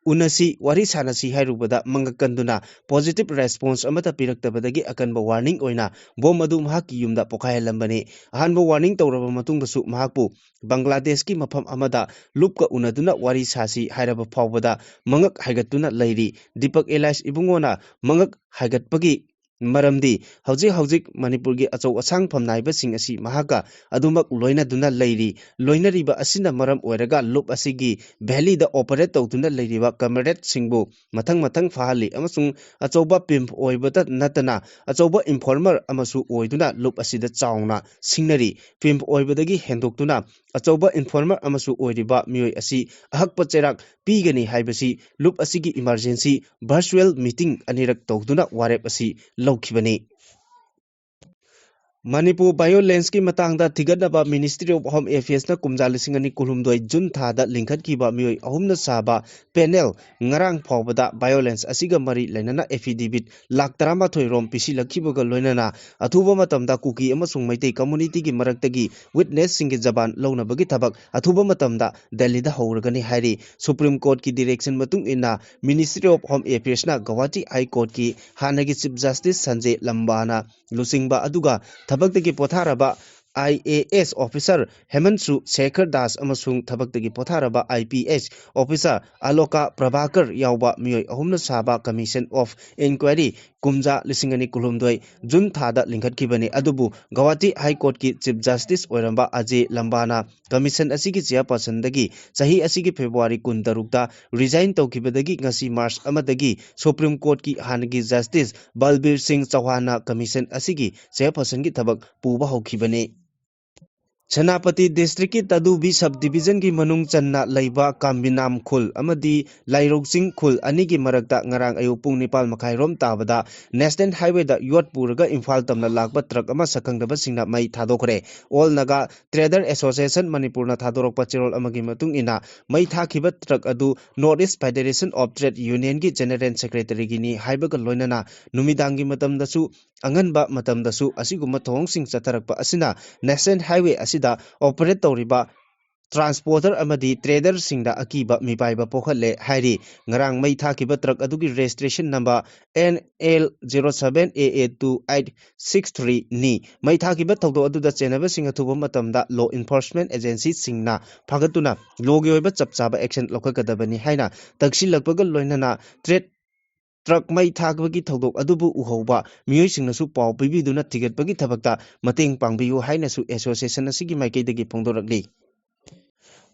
ꯎꯅꯁꯤ, ꯋꯥꯔꯤ ꯁꯥꯟꯅꯁꯤ ꯍꯥꯏꯔꯨꯕꯗ ꯃꯉꯛ ꯀꯟꯗꯨꯅ positive response ꯑꯃꯠꯇ ꯄꯤꯔꯛꯇꯕꯗꯒꯤ ꯑꯀꯟꯕ warning ꯑꯣꯏꯅ ꯕꯣꯝ ꯑꯗꯨ ꯃꯍꯥꯛꯀꯤ ꯌꯨꯝꯗ ꯄꯣꯈꯥꯏꯍꯜꯂꯝꯕꯅꯤ꯫ ꯑꯍꯥꯟꯕ warning ꯇꯧꯔꯕ ꯃꯇꯨꯡꯗꯁꯨ ꯃꯍꯥꯛꯄꯨ ꯕꯪꯒ꯭ꯂꯥꯗꯦꯁꯀꯤ ꯃꯐꯝ ꯑꯃꯗ ꯂꯨꯞꯀ ꯎꯅꯗꯨꯅ ꯋꯥꯔꯤ ꯁꯥꯁꯤ ꯍꯥꯏꯔꯕ ꯐꯥꯎꯕꯗ ꯃꯉꯛ ꯍꯥꯏꯒꯠꯇꯨꯅ ꯂꯩꯔꯤ꯫ ꯗꯤꯄꯛ ꯑꯦꯂꯥꯏꯁ ꯏꯕꯨꯡꯉꯣꯅ ꯃꯉꯛ ꯍꯥꯏꯒꯠꯄꯒꯤ ꯃꯔꯝꯗꯤ ꯍꯧꯖꯤꯛ ꯍꯧꯖꯤꯛ ꯃꯅꯤꯄꯨꯔꯒꯤ ꯑꯆꯧ ꯑꯁꯥꯡ ꯐꯝꯅꯥꯏꯕꯁꯤꯡ ꯑꯁꯤ ꯃꯍꯥꯛꯀ ꯑꯗꯨꯃꯛ ꯂꯣꯏꯅꯗꯨꯅ ꯂꯩꯔꯤ꯫ ꯂꯣꯏꯅꯔꯤꯕ ꯑꯁꯤꯅ ꯃꯔꯝ ꯑꯣꯏꯔꯒ ꯂꯨꯞ ꯑꯁꯤꯒꯤ valley ꯗ operate ꯇꯧꯗꯨꯅ ꯂꯩꯔꯤꯕ comrade ꯁꯤꯡꯕꯨ ꯃꯊꯪ ꯃꯊꯪ ꯐꯥꯍꯜꯂꯤ ꯑꯃꯁꯨꯡ ꯑꯆꯧꯕ pimp ꯑꯣꯏꯕꯇ ꯅꯠꯇꯅ ꯑꯆꯧꯕ informer ꯑꯃꯁꯨ ꯑꯣꯏꯗꯨꯅ ꯂꯨꯞ ꯑꯁꯤꯗ ꯆꯥꯎꯅ ꯁꯤꯡꯅꯔꯤ꯫ Pimp ꯑꯣꯏꯕꯗꯒꯤ ꯍꯦꯟꯗꯣꯛꯇꯨꯅ ꯑꯆꯧꯕ informer ꯑꯃꯁꯨ ꯑꯣꯏꯔꯤꯕ ꯃꯤꯑꯣꯏ ꯑꯁꯤ ꯑꯍꯛꯄ ꯆꯩꯔꯥꯛ ꯄꯤꯒꯅꯤ ꯍꯥꯏꯕꯁꯤ ꯂꯨꯞ ꯑꯁꯤꯒꯤ emergency virtual meeting ꯑꯅꯤꯔꯛ ꯇꯧꯗꯨꯅ ꯋꯥꯔꯦꯞ ꯑꯁꯤ ꯂꯧꯈꯤꯕꯅꯤ꯫ ꯃꯅꯤꯄꯨꯔ violence ꯀꯤ ꯃꯇꯥꯡꯗ ꯊꯤꯒꯠꯅꯕ Ministry of Home Affairs ꯅ ꯀꯨꯝꯖꯥ ꯂꯤꯁꯤꯡ ꯑꯅꯤ ꯀꯨꯟꯍꯨꯝꯗꯣꯏ ꯖꯨꯟ ꯊꯥꯗ ꯂꯤꯡꯈꯠꯈꯤꯕ ꯃꯤꯑꯣꯏ ꯑꯍꯨꯝꯅ ꯁꯥꯕ panel ꯉꯔꯥꯡ ꯐꯥꯎꯕꯗ violence ꯑꯁꯤꯒ ꯃꯔꯤ ꯂꯩꯅꯅ affidavit ꯂꯥꯈ ꯇꯔꯥꯃꯥꯊꯣꯏ ꯔꯣꯝ ꯄꯤꯁꯤꯜꯂꯛꯈꯤꯕꯒ ꯂꯣꯏꯅꯅ ꯑꯊꯨꯕ ꯃꯇꯝꯗ ꯀꯨꯀꯤ ꯑꯃꯁꯨꯡ ꯃꯩꯇꯩ community ꯒꯤ ꯃꯔꯛꯇꯒꯤ witness ꯁꯤꯡꯒꯤ ꯖꯕꯥꯟ ꯂꯧꯅꯕꯒꯤ ꯊꯕꯛ ꯑꯊꯨꯕ ꯃꯇꯝꯗ ꯗꯦꯜꯂꯤꯗ ꯍꯧꯔꯒꯅꯤ ꯍꯥꯏꯔꯤ꯫ Supreme Court ꯀꯤ direction ꯃꯇꯨꯡ ꯏꯟꯅ Ministry of Home Affairs ꯅ ꯒꯧꯍꯥꯇꯤ High Court ꯀꯤ ꯍꯥꯟꯅꯒꯤ Chief Justice ꯁꯟꯖꯦ ꯂꯝꯕꯥꯅ ꯂꯨꯆꯤꯡꯕ ꯑꯗꯨꯒ ꯊꯕꯛꯇꯒꯤ ꯄꯣꯊꯥꯔꯕ I A S officer ꯍꯦꯃꯟꯁꯨ Sekhar Das ꯑꯃꯁꯨꯡ ꯊꯕꯛꯇꯒꯤ ꯄꯣꯊꯥꯔꯕ I P S officer ꯑꯂꯣꯀꯥ Prabhakar ꯌꯥꯎꯕ ꯃꯤꯑꯣꯏ ꯑꯍꯨꯝꯅ ꯁꯥꯕ Commission of Inquiry ꯀꯨꯝꯖꯥ ꯂꯤꯁꯤꯡ ꯑꯅꯤ ꯀꯨꯟꯍꯨꯝꯗꯣꯏ ꯖꯨꯟ ꯊꯥꯗ ꯂꯤꯡꯈꯠꯈꯤꯕꯅꯤ꯫ ꯑꯗꯨꯕꯨ ꯒꯧꯍꯥꯇꯤ High Court ꯀꯤ Chief Justice ꯑꯣꯏꯔꯝꯕ ꯑꯖꯦ ꯂꯝꯕꯥꯅ commission ꯑꯁꯤꯒꯤ chairperson ꯗꯒꯤ ꯆꯍꯤ ꯑꯁꯤꯒꯤ February ꯀꯨꯟꯇꯔꯨꯛꯇ resign ꯇꯧꯈꯤꯕꯗꯒꯤ ꯉꯁꯤ March ꯑꯃꯗꯒꯤ Supreme Court ꯀꯤ ꯍꯥꯟꯅꯒꯤ Justice ꯕꯜꯕꯤꯔ ꯁꯤꯡ ꯆꯧꯍꯥꯟꯅ commission ꯑꯁꯤꯒꯤ chairperson ꯒꯤ ꯊꯕꯛ ꯄꯨꯕ ꯍꯧꯈꯤꯕꯅꯤ꯫ ꯁꯦꯅꯥꯄꯇꯤ district ꯀꯤ ꯇꯗꯨꯕꯤ sub division ꯒꯤ ꯃꯅꯨꯡ ꯆꯟꯅ ꯂꯩꯕ ꯀꯥꯝꯕꯤꯅꯥꯝ ꯈꯨꯜ ꯑꯃꯗꯤ ꯂꯥꯏꯔꯣꯛ ꯆꯤꯡ ꯈꯨꯜ ꯑꯅꯤꯒꯤ ꯃꯔꯛꯇ ꯉꯔꯥꯡ ꯑꯌꯨꯛ ꯄꯨꯡ ꯅꯤꯄꯥꯜ ꯃꯈꯥꯏ ꯔꯣꯝ ꯇꯥꯕꯗ National Highway ꯗ ꯌꯣꯠ ꯄꯨꯔꯒ ꯏꯝꯐꯥꯜ ꯇꯝꯅ ꯂꯥꯛꯄ truck ꯑꯃ ꯁꯛꯈꯪꯗꯕꯁꯤꯡꯅ ꯃꯩ ꯊꯥꯗꯣꯛꯈ꯭ꯔꯦ꯫ All Naga Trader Association ꯃꯅꯤꯄꯨꯔꯅ ꯊꯥꯗꯣꯔꯛꯄ ꯆꯦꯔꯣꯜ ꯑꯃꯒꯤ ꯃꯇꯨꯡ ꯏꯟꯅ ꯃꯩ ꯊꯥꯈꯤꯕ truck ꯑꯗꯨ North East Federation of Trade Union ꯒꯤ General Secretary ꯒꯤꯅꯤ ꯍꯥꯏꯕꯒ ꯂꯣꯏꯅꯅ ꯅꯨꯃꯤꯗꯥꯡꯒꯤ ꯃꯇꯝꯗꯁꯨ ꯑꯉꯟꯕ ꯃꯇꯝꯗꯁꯨ ꯑꯁꯤꯒꯨꯝꯕ ꯊꯧꯑꯣꯡꯁꯤꯡ ꯆꯠꯊꯔꯛꯄ ꯑꯁꯤꯅ National Highway ꯑꯁꯤꯗ operate ꯇꯧꯔꯤꯕ ꯇ꯭ꯔꯥꯟꯁꯄꯣꯔꯇꯔ ꯑꯃꯗꯤ ꯇ꯭ꯔꯦꯗꯔꯁꯤꯡꯗ ꯑꯀꯤꯕ ꯃꯤꯄꯥꯏꯕ ꯄꯣꯛꯍꯜꯂꯦ ꯍꯥꯏꯔꯤ꯫ ꯉꯔꯥꯡ ꯃꯩ ꯊꯥꯈꯤꯕ ꯇ꯭ꯔꯛ ꯑꯗꯨꯒꯤ registration number N L zero seven A A two eight six three ꯅꯤ꯫ ꯃꯩ ꯊꯥꯈꯤꯕ ꯊꯧꯗꯣꯛ ꯑꯗꯨꯗ ꯆꯦꯟꯅꯕꯁꯤꯡ ꯑꯊꯨꯕ ꯃꯇꯝꯗ ꯂꯣ ꯏꯟꯐꯣꯔꯁꯃꯦꯟ ꯑꯦꯖꯦꯟꯁꯤꯁꯤꯡꯅ ꯐꯥꯒꯠꯇꯨꯅ ꯂꯣꯒꯤ ꯑꯣꯏꯕ ꯆꯞ ꯆꯥꯕ ꯑꯦꯛꯁꯟ ꯂꯧꯈꯠꯀꯗꯕꯅꯤ ꯍꯥꯏꯅ ꯇꯛꯁꯤꯜꯂꯛꯄꯒ ꯂꯣꯏꯅꯅ ꯇ꯭ꯔꯦꯠ ꯇ꯭ꯔꯛ ꯃꯩ ꯊꯥꯕꯒꯤ ꯊꯧꯗꯣꯛ ꯑꯗꯨꯕꯨ ꯎꯍꯧꯕ ꯃꯤꯑꯣꯏꯁꯤꯡꯅꯁꯨ ꯄꯥꯎ ꯄꯤꯕꯤꯗꯨꯅ ꯊꯤꯒꯠꯄꯒꯤ ꯊꯕꯛꯇ ꯃꯇꯦꯡ ꯄꯥꯡꯕꯤꯌꯨ ꯍꯥꯏꯅꯁꯨ ꯑꯦꯁꯣꯁꯤꯌꯦꯁꯟ ꯑꯁꯤꯒꯤ ꯃꯥꯏꯀꯩꯗꯒꯤ ꯐꯣꯡꯗꯣꯔꯛꯂꯤ꯫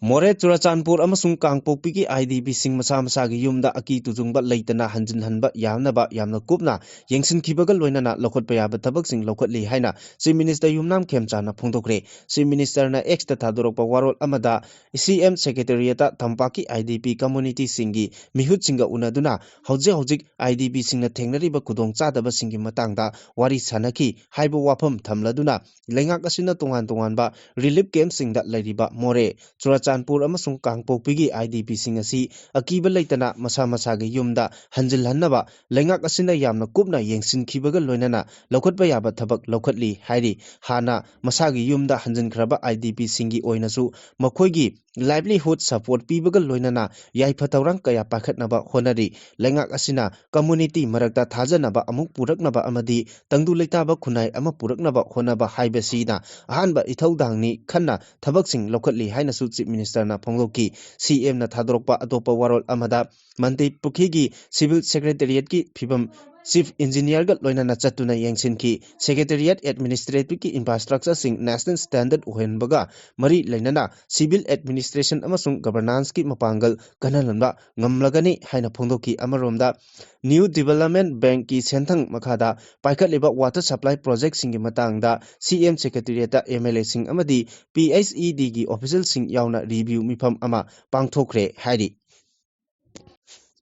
ꯃꯣꯔꯦ, ꯆꯨꯔꯥꯆꯥꯟꯄꯨꯔ ꯑꯃꯁꯨꯡ ꯀꯥꯡꯄꯣꯛꯄꯤꯒꯤ IDPꯁꯤꯡ ꯃꯁꯥ ꯃꯁꯥꯒꯤ ꯌꯨꯝꯗ ꯑꯀꯤ ꯇꯨꯖꯨꯡꯕ ꯂꯩꯇꯅ ꯍꯟꯖꯤꯟꯍꯟꯕ ꯌꯥꯅꯕ ꯌꯥꯝꯅ ꯀꯨꯞꯅ ꯌꯦꯡꯁꯤꯟꯈꯤꯕꯒ ꯂꯣꯏꯅꯅ ꯂꯧꯈꯠꯄ ꯌꯥꯕ ꯊꯕꯛꯁꯤꯡ ꯂꯧꯈꯠꯂꯤ ꯍꯥꯏꯅ Chief Minister ꯌꯨꯝꯅꯥꯝ ꯈꯦꯝꯆꯥꯅ ꯐꯣꯡꯗꯣꯛꯈ꯭ꯔꯦ꯫ Chief Ministerꯅ Xꯇ ꯊꯥꯗꯣꯔꯛꯄ ꯋꯥꯔꯣꯜ ꯑꯃꯗ, CM Secretariatꯇ ꯇꯝꯄꯥꯛꯀꯤ IDP communityꯁꯤꯡꯒꯤ ꯃꯤꯍꯨꯠꯁꯤꯡꯒ ꯎꯅꯗꯨꯅ ꯍꯧꯖꯤꯛ ꯍꯧꯖꯤꯛ IDPꯁꯤꯡꯅ ꯊꯦꯡꯅꯔꯤꯕ ꯈꯨꯗꯣꯡꯆꯥꯗꯕꯁꯤꯡꯒꯤ ꯃꯇꯥꯡꯗ ꯋꯥꯔꯤ ꯁꯥꯟꯅꯈꯤ ꯍꯥꯏꯕ ꯋꯥꯐꯝ ꯊꯝꯂꯗꯨꯅ, ꯂꯩꯉꯥꯛ ꯑꯁꯤꯅ ꯇꯣꯉꯥꯟ ꯇꯣꯉꯥꯟꯕ relief campꯁꯤꯡꯗ ꯂꯩꯔꯤꯕ ꯃꯣꯔꯦ, ꯆꯨꯔꯥꯆꯥꯟꯄꯨꯔ ꯑꯃꯁꯨꯡ ꯀꯥꯡꯄꯣꯛꯄꯤꯒꯤ IDPꯁꯤꯡ ꯑꯁꯤ ꯑꯀꯤꯕ ꯂꯩꯇꯅ ꯃꯁꯥ ꯃꯁꯥꯒꯤ ꯌꯨꯝꯗ ꯍꯟꯖꯤꯜꯍꯟꯅꯕ ꯂꯩꯉꯥꯛ ꯑꯁꯤꯅ ꯌꯥꯝꯅ ꯀꯨꯞꯅ ꯌꯦꯡꯁꯤꯟꯈꯤꯕꯒ ꯂꯣꯏꯅꯅ ꯂꯧꯈꯠꯄ ꯌꯥꯕ ꯊꯕꯛ ꯂꯧꯈꯠꯂꯤ ꯍꯥꯏꯔꯤ꯫ ꯍꯥꯟꯅ ꯃꯁꯥꯒꯤ ꯌꯨꯝꯗ ꯍꯟꯖꯤꯟꯈ꯭ꯔꯕ IDPꯁꯤꯡꯒꯤ ꯑꯣꯏꯅꯁꯨ ꯃꯈꯣꯏꯒꯤ livelihood support ꯄꯤꯕꯒ ꯂꯣꯏꯅꯅ ꯌꯥꯏꯐ ꯊꯧꯔꯥꯡ ꯀꯌꯥ ꯄꯥꯏꯈꯠꯅꯕ ꯍꯣꯠꯅꯔꯤ꯫ ꯂꯩꯉꯥꯛ ꯑꯁꯤꯅ community ꯃꯔꯛꯇ ꯊꯥꯖꯅꯕ ꯑꯃꯨꯛ ꯄꯨꯔꯛꯅꯕ ꯑꯃꯗꯤ ꯇꯪꯗꯨ ꯂꯩꯇꯥꯕ ꯈꯨꯟꯅꯥꯏ ꯑꯃ ꯄꯨꯔꯛꯅꯕ ꯍꯣꯠꯅꯕ ꯍꯥꯏꯕꯁꯤꯅ ꯑꯍꯥꯟꯕ ꯏꯊꯧꯗꯥꯡꯅꯤ ꯈꯟꯅ ꯊꯕꯛꯁꯤꯡ ꯂꯧꯈꯠꯂꯤ ꯍꯥꯏꯅꯁꯨ Chief Ministerꯅ ꯐꯣꯡꯗꯣꯛꯈꯤ꯫ CMꯅ ꯊꯥꯗꯣꯔꯛꯄ ꯑꯇꯣꯞꯄ ꯋꯥꯔꯣꯜ ꯑꯃꯗ ꯃꯟꯇ꯭ꯔꯤ ꯄꯨꯈ꯭ꯔꯤꯒꯤ Civil Secretariatꯀꯤ ꯐꯤꯕꯝ Chief Engineerꯒ ꯂꯣꯏꯅꯅ ꯆꯠꯇꯨꯅ ꯌꯦꯡꯁꯤꯟꯈꯤ꯫ Secretariat administrative infrastructureꯁꯤꯡ national standard ꯑꯣꯏꯍꯟꯕꯒ ꯃꯔꯤ ꯂꯩꯅꯅ civil administration ꯑꯃꯁꯨꯡ governanceꯀꯤ ꯃꯄꯥꯡꯒꯜ ꯀꯟꯍꯟꯕ ꯉꯝꯂꯒꯅꯤ ꯍꯥꯏꯅ ꯐꯣꯡꯗꯣꯛꯈꯤ꯫ ꯑꯃꯔꯣꯝꯗ, New Development Bankꯀꯤ ꯁꯦꯟꯊꯪ ꯃꯈꯥꯗ ꯄꯥꯏꯈꯠꯂꯤꯕ water supply projectꯁꯤꯡꯒꯤ ꯃꯇꯥꯡꯗ CM Secretariatꯇ MLAꯁꯤꯡ ꯑꯃꯗꯤ PHEDꯒꯤ officialꯁꯤꯡ ꯌꯥꯎꯅ review ꯃꯤꯐꯝ ꯑꯃ ꯄꯥꯡꯊꯣꯛꯈ꯭ꯔꯦ ꯍꯥꯏꯔꯤ꯫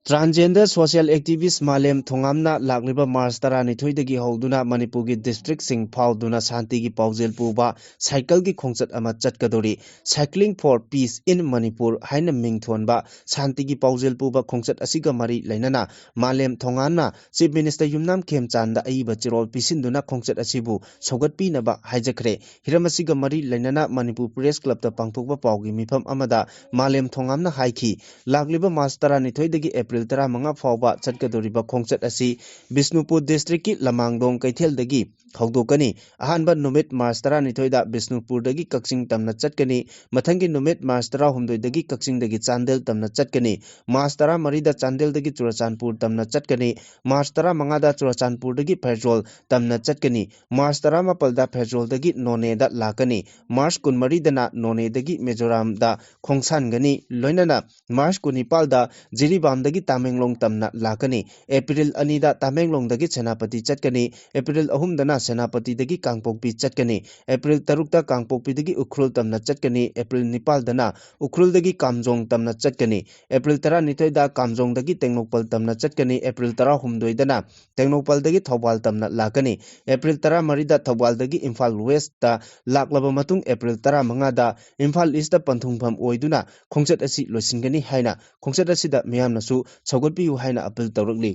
Transgender social activist ꯃꯥꯂꯦꯝ ꯊꯣꯉꯥꯝꯅ ꯂꯥꯛꯂꯤꯕ ꯃꯥꯔꯆ ꯇꯔꯥꯅꯤꯊꯣꯏꯗꯒꯤ ꯍꯧꯗꯨꯅ ꯃꯅꯤꯄꯨꯔꯒꯤ districtꯁꯤꯡ ꯐꯥꯎꯗꯨꯅ ꯁꯥꯟꯇꯤꯒꯤ ꯄꯥꯎꯖꯦꯜ ꯄꯨꯕ cycleꯒꯤ ꯈꯣꯡꯆꯠ ꯑꯃ ꯆꯠꯀꯗꯧꯔꯤ꯫ Cycling for Peace in Manipur ꯍꯥꯏꯅ ꯃꯤꯡ ꯊꯣꯟꯕ ꯁꯥꯟꯇꯤꯒꯤ ꯄꯥꯎꯖꯦꯜ ꯄꯨꯕ ꯈꯣꯡꯆꯠ ꯑꯁꯤꯒ ꯃꯔꯤ ꯂꯩꯅꯅ ꯃꯥꯂꯦꯝ ꯊꯣꯉꯥꯝꯅ Chief Minister ꯌꯨꯝꯅꯥꯝ ꯈꯦꯝꯆꯥꯟꯗ ꯑꯏꯕ ꯆꯦꯔꯣꯜ ꯄꯤꯁꯤꯟꯗꯨꯅ ꯈꯣꯡꯆꯠ ꯑꯁꯤꯕꯨ ꯁꯧꯒꯠꯄꯤꯅꯕ ꯍꯥꯏꯖꯈ꯭ꯔꯦ꯫ ꯍꯤꯔꯝ ꯑꯁꯤꯒ ꯃꯔꯤ ꯂꯩꯅꯅ ꯃꯅꯤꯄꯨꯔ Press Clubꯇ ꯄꯥꯡꯊꯣꯛꯄ ꯄꯥꯎꯒꯤ ꯃꯤꯐꯝ ꯑꯃꯗ ꯃꯥꯂꯦꯝ ꯊꯣꯉꯥꯝꯅ ꯍꯥꯏꯈꯤ, ꯂꯥꯛꯂꯤꯕ ꯃꯥꯔꯆ ꯇꯔꯥꯅꯤꯊꯣꯏꯗꯒꯤ ꯑꯦꯄ꯭ꯔꯤꯜ ꯇꯔꯥꯃꯉꯥ ꯐꯥꯎꯕ ꯆꯠꯀꯗꯧꯔꯤꯕ ꯈꯣꯡꯆꯠ ꯑꯁꯤ ꯕꯤꯁꯅꯨꯄꯨꯔ districtꯀꯤ ꯂꯃꯥꯡꯗꯣꯡ ꯀꯩꯊꯦꯜꯗꯒꯤ ꯍꯧꯗꯣꯛꯀꯅꯤ꯫ ꯑꯍꯥꯟꯕ ꯅꯨꯃꯤꯠ ꯃꯥꯔꯆ ꯇꯔꯥꯅꯤꯊꯣꯏꯗ ꯕꯤꯁꯅꯨꯄꯨꯔꯗꯒꯤ ꯀꯛꯆꯤꯡ ꯇꯝꯅ ꯆꯠꯀꯅꯤ꯫ ꯃꯊꯪꯒꯤ ꯅꯨꯃꯤꯠ ꯃꯥꯔꯆ ꯇꯔꯥꯍꯨꯝꯗꯣꯏꯗꯒꯤ ꯀꯛꯆꯤꯡꯗꯒꯤ ꯆꯥꯟꯗꯦꯜ ꯇꯝꯅ ꯆꯠꯀꯅꯤ꯫ ꯃꯥꯔꯆ ꯇꯔꯥꯃꯔꯤꯗ ꯆꯥꯟꯗꯦꯜꯗꯒꯤ ꯆꯨꯔꯆꯥꯟꯄꯨꯔ ꯇꯝꯅ ꯆꯠꯀꯅꯤ꯫ ꯃꯥꯔꯆ ꯇꯔꯥꯃꯉꯥꯗ ꯆꯨꯔꯆꯥꯟꯄꯨꯔꯗꯒꯤ ꯐꯦꯔꯖꯣꯜ ꯇꯝꯅ ꯆꯠꯀꯅꯤ꯫ ꯃꯥꯔꯆ ꯇꯔꯥꯃꯥꯄꯜꯗ ꯐꯦꯔꯖꯣꯜꯗꯒꯤ ꯅꯣꯅꯦꯗ ꯂꯥꯛꯀꯅꯤ꯫ ꯃꯥꯔꯆ ꯀꯨꯟꯃꯔꯤꯗꯅ ꯅꯣꯅꯦꯗꯒꯤ ꯃꯤꯖꯣꯔꯥꯝꯗ ꯈꯣꯡꯁꯥꯟꯒꯅꯤ꯫ ꯂꯣꯏꯅꯅ ꯃꯥꯔꯆ ꯀꯨꯟꯅꯤꯄꯥꯜꯗ ꯖꯤꯔꯤꯕꯥꯝꯗꯒꯤ ꯇꯥꯃꯦꯡꯂꯣꯡ ꯇꯝꯅ ꯂꯥꯛꯀꯅꯤ꯫ ꯑꯦꯄ꯭ꯔꯤꯜ ꯑꯅꯤꯗ ꯇꯥꯃꯦꯡꯂꯣꯡꯗꯒꯤ ꯁꯦꯅꯥꯄꯇꯤ ꯆꯠꯀꯅꯤ꯫ ꯑꯦꯄ꯭ꯔꯤꯜ ꯑꯍꯨꯝꯗꯅ ꯁꯦꯅꯥꯄꯇꯤꯗꯒꯤ ꯀꯥꯡꯄꯣꯛꯄꯤ ꯆꯠꯀꯅꯤ꯫ ꯑꯦꯄ꯭ꯔꯤꯜ ꯇꯔꯨꯛꯇ ꯀꯥꯡꯄꯣꯛꯄꯤꯗꯒꯤ ꯎꯈ꯭ꯔꯨꯜ ꯇꯝꯅ ꯆꯠꯀꯅꯤ꯫ ꯑꯦꯄ꯭ꯔꯤꯜ ꯅꯤꯄꯥꯜꯗꯅ ꯎꯈ꯭ꯔꯨꯜꯗꯒꯤ ꯀꯥꯝꯖꯣꯡ ꯇꯝꯅ ꯆꯠꯀꯅꯤ꯫ ꯑꯦꯄ꯭ꯔꯤꯜ ꯇꯔꯥꯅꯤꯊꯣꯏꯗ ꯀꯥꯝꯖꯣꯡꯗꯒꯤ ꯇꯦꯡꯅꯧꯄꯜ ꯇꯝꯅ ꯆꯠꯀꯅꯤ꯫ ꯑꯦꯄ꯭ꯔꯤꯜ ꯇꯔꯥꯍꯨꯝꯗꯣꯏꯗꯅ ꯇꯦꯡꯅꯧꯄꯜꯗꯒꯤ ꯊꯧꯕꯥꯜ ꯇꯝꯅ ꯂꯥꯛꯀꯅꯤ꯫ ꯑꯦꯄ꯭ꯔꯤꯜ ꯇꯔꯥꯃꯔꯤꯗ ꯊꯧꯕꯥꯜꯗꯒꯤ ꯏꯝꯐꯥꯜ Westꯇ ꯂꯥꯛꯂꯕ ꯃꯇꯨꯡ ꯑꯦꯄ꯭ꯔꯤꯜ ꯇꯔꯥꯃꯉꯥꯗ ꯏꯝꯐꯥꯜ Eastꯇ ꯄꯟꯊꯨꯡꯐꯝ ꯑꯣꯏꯗꯨꯅ ꯈꯣꯡꯆꯠ ꯑꯁꯤ ꯂꯣꯏꯁꯤꯟꯒꯅꯤ ꯍꯥꯏꯅ ꯈꯣꯡꯆꯠ ꯑꯁꯤꯗ ꯃꯤꯌꯥꯝꯅꯁꯨ ꯁꯧꯒꯠꯄꯤꯌꯨ ꯍꯥꯏꯅ ꯑꯄꯤꯜ ꯇꯧꯔꯛꯂꯤ꯫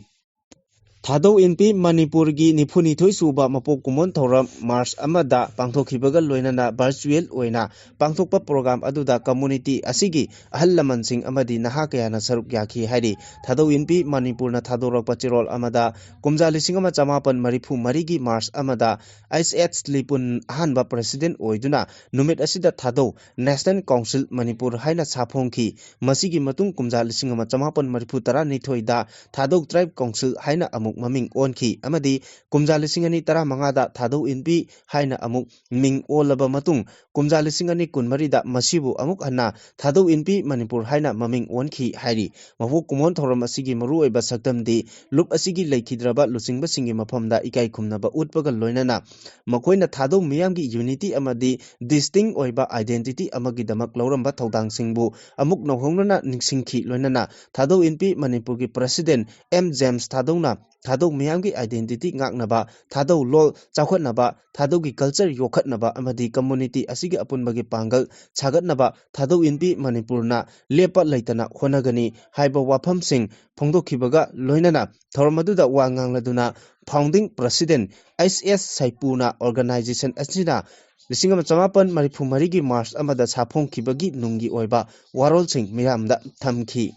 ꯊꯥꯗꯧ ꯏꯟꯄꯤ ꯃꯅꯤꯄꯨꯔꯒꯤ ꯅꯤꯐꯨꯅꯤꯊꯣꯏ ꯁꯨꯕ ꯃꯄꯣꯛ ꯀꯨꯝꯑꯣꯟ ꯊꯧꯔꯝ ꯃꯥꯔꯆ ꯑꯃꯗ ꯄꯥꯡꯊꯣꯛꯈꯤꯕꯒ ꯂꯣꯏꯅꯅ virtual ꯑꯣꯏꯅ ꯄꯥꯡꯊꯣꯛꯄ ꯄ꯭ꯔꯣꯒ꯭ꯔꯥꯝ ꯑꯗꯨꯗ community ꯑꯁꯤꯒꯤ ꯑꯍꯜ ꯂꯃꯟꯁꯤꯡ ꯑꯃꯗꯤ ꯅꯍꯥ ꯀꯌꯥꯅ ꯁꯔꯨꯛ ꯌꯥꯈꯤ ꯍꯥꯏꯔꯤ꯫ ꯊꯥꯗꯧ ꯏꯟꯄꯤ ꯃꯅꯤꯄꯨꯔꯅ ꯊꯥꯗꯣꯔꯛꯄ ꯆꯦꯔꯣꯜ ꯑꯃꯗ ꯀꯨꯝꯖꯥ ꯂꯤꯁꯤꯡ ꯑꯃ ꯆꯃꯥꯄꯟ ꯃꯔꯤꯐꯨ ꯃꯔꯤꯒꯤ ꯃꯥꯔꯆ ꯑꯃꯗ ꯑꯩꯆ ꯑꯦꯆ ꯂꯤꯄꯨꯟ ꯑꯍꯥꯟꯕ president ꯑꯣꯏꯗꯨꯅ ꯅꯨꯃꯤꯠ ꯑꯁꯤꯗ ꯊꯥꯗꯧ National Council ꯃꯅꯤꯄꯨꯔ ꯍꯥꯏꯅ ꯁꯥꯐꯣꯡꯈꯤ꯫ ꯃꯁꯤꯒꯤ ꯃꯇꯨꯡ ꯀꯨꯝꯖꯥ ꯂꯤꯁꯤꯡ ꯑꯃ ꯆꯃꯥꯄꯟ ꯃꯔꯤꯐꯨ ꯇꯔꯥꯅꯤꯊꯣꯏꯗ ꯊꯥꯗꯧ Tribe Council ꯍꯥꯏꯅ ꯑꯃꯨꯛ ꯃꯃꯤꯡ ꯑꯣꯟꯈꯤ ꯑꯃꯗꯤ ꯀꯨꯝꯖꯥ ꯂꯤꯁꯤꯡ ꯑꯅꯤ ꯇꯔꯥꯃꯉꯥꯗ ꯊꯥꯗꯧ ꯏꯟꯄꯤ ꯍꯥꯏꯅ ꯑꯃꯨꯛ ꯃꯤꯡ ꯑꯣꯜꯂꯕ ꯃꯇꯨꯡ, ꯀꯨꯝꯖꯥ ꯂꯤꯁꯤꯡ ꯑꯅꯤ ꯀꯨꯟꯃꯔꯤꯗ ꯃꯁꯤꯕꯨ ꯑꯃꯨꯛ ꯍꯟꯅ ꯊꯥꯗꯧ ꯏꯟꯄꯤ ꯃꯅꯤꯄꯨꯔ ꯍꯥꯏꯅ ꯃꯃꯤꯡ ꯑꯣꯟꯈꯤ ꯍꯥꯏꯔꯤ꯫ ꯃꯄꯣꯛ ꯀꯨꯝꯑꯣꯟ ꯊꯧꯔꯝ ꯑꯁꯤꯒꯤ ꯃꯔꯨꯑꯣꯏꯕ ꯁꯛꯇꯝꯗꯤ ꯂꯨꯞ ꯑꯁꯤꯒꯤ ꯂꯩꯈꯤꯗ꯭ꯔꯕ ꯂꯨꯆꯤꯡꯕꯁꯤꯡꯒꯤ ꯃꯐꯝꯗ ꯏꯀꯥꯏ ꯈꯨꯝꯅꯕ ꯎꯠꯄꯒ ꯂꯣꯏꯅꯅ ꯃꯈꯣꯏꯅ ꯊꯥꯗꯧ ꯃꯤꯌꯥꯝꯒꯤ unity ꯑꯃꯗꯤ distinct ꯑꯣꯏꯕ identity ꯑꯃꯒꯤꯗꯃꯛ ꯂꯧꯔꯝꯕ ꯊꯧꯗꯥꯡꯁꯤꯡꯕꯨ ꯑꯃꯨꯛ ꯅꯧꯍꯧꯅꯅ ꯅꯤꯡꯁꯤꯡꯈꯤ꯫ ꯂꯣꯏꯅꯅ ꯊꯥꯗꯧ ꯏꯟꯄꯤ ꯃꯅꯤꯄꯨꯔꯒꯤ president ꯑꯦꯝ ꯖꯦꯝꯁ ꯊꯥꯗꯧꯅ ꯊꯥꯗꯧ ꯃꯤꯌꯥꯝꯒꯤ identity ꯉꯥꯛꯅꯕ, ꯊꯥꯗꯧ ꯂꯣꯜ ꯆꯥꯎꯈꯠꯅꯕ, ꯊꯥꯗꯧꯒꯤ culture ꯌꯣꯛꯈꯠꯅꯕ ꯑꯃꯗꯤ community ꯑꯁꯤꯒꯤ ꯑꯄꯨꯟꯕꯒꯤ ꯄꯥꯡꯒꯜ ꯁꯥꯒꯠꯅꯕ ꯊꯥꯗꯧ ꯏꯟꯄꯤ ꯃꯅꯤꯄꯨꯔꯅ ꯂꯦꯞꯄ ꯂꯩꯇꯅ ꯍꯣꯠꯅꯒꯅꯤ ꯍꯥꯏꯕ ꯋꯥꯐꯝꯁꯤꯡ ꯐꯣꯡꯗꯣꯛꯈꯤꯕꯒ ꯂꯣꯏꯅꯅ ꯊꯧꯔꯝ ꯑꯗꯨꯗ ꯋꯥ ꯉꯥꯡꯂꯗꯨꯅ founding president ꯑꯩꯆ ꯑꯦꯁ ꯁꯩꯄꯨꯅ organization ꯑꯁꯤꯅ ꯂꯤꯁꯤꯡ ꯑꯃ ꯆꯃꯥꯄꯟ ꯃꯔꯤꯐꯨ ꯃꯔꯤꯒꯤ ꯃꯥꯔꯆ ꯑꯃꯗ ꯁꯥꯐꯣꯡꯈꯤꯕꯒꯤ ꯅꯨꯡꯒꯤ ꯑꯣꯏꯕ ꯋꯥꯔꯣꯜꯁꯤꯡ ꯃꯤꯌꯥꯝꯗ ꯊꯝꯈꯤ꯫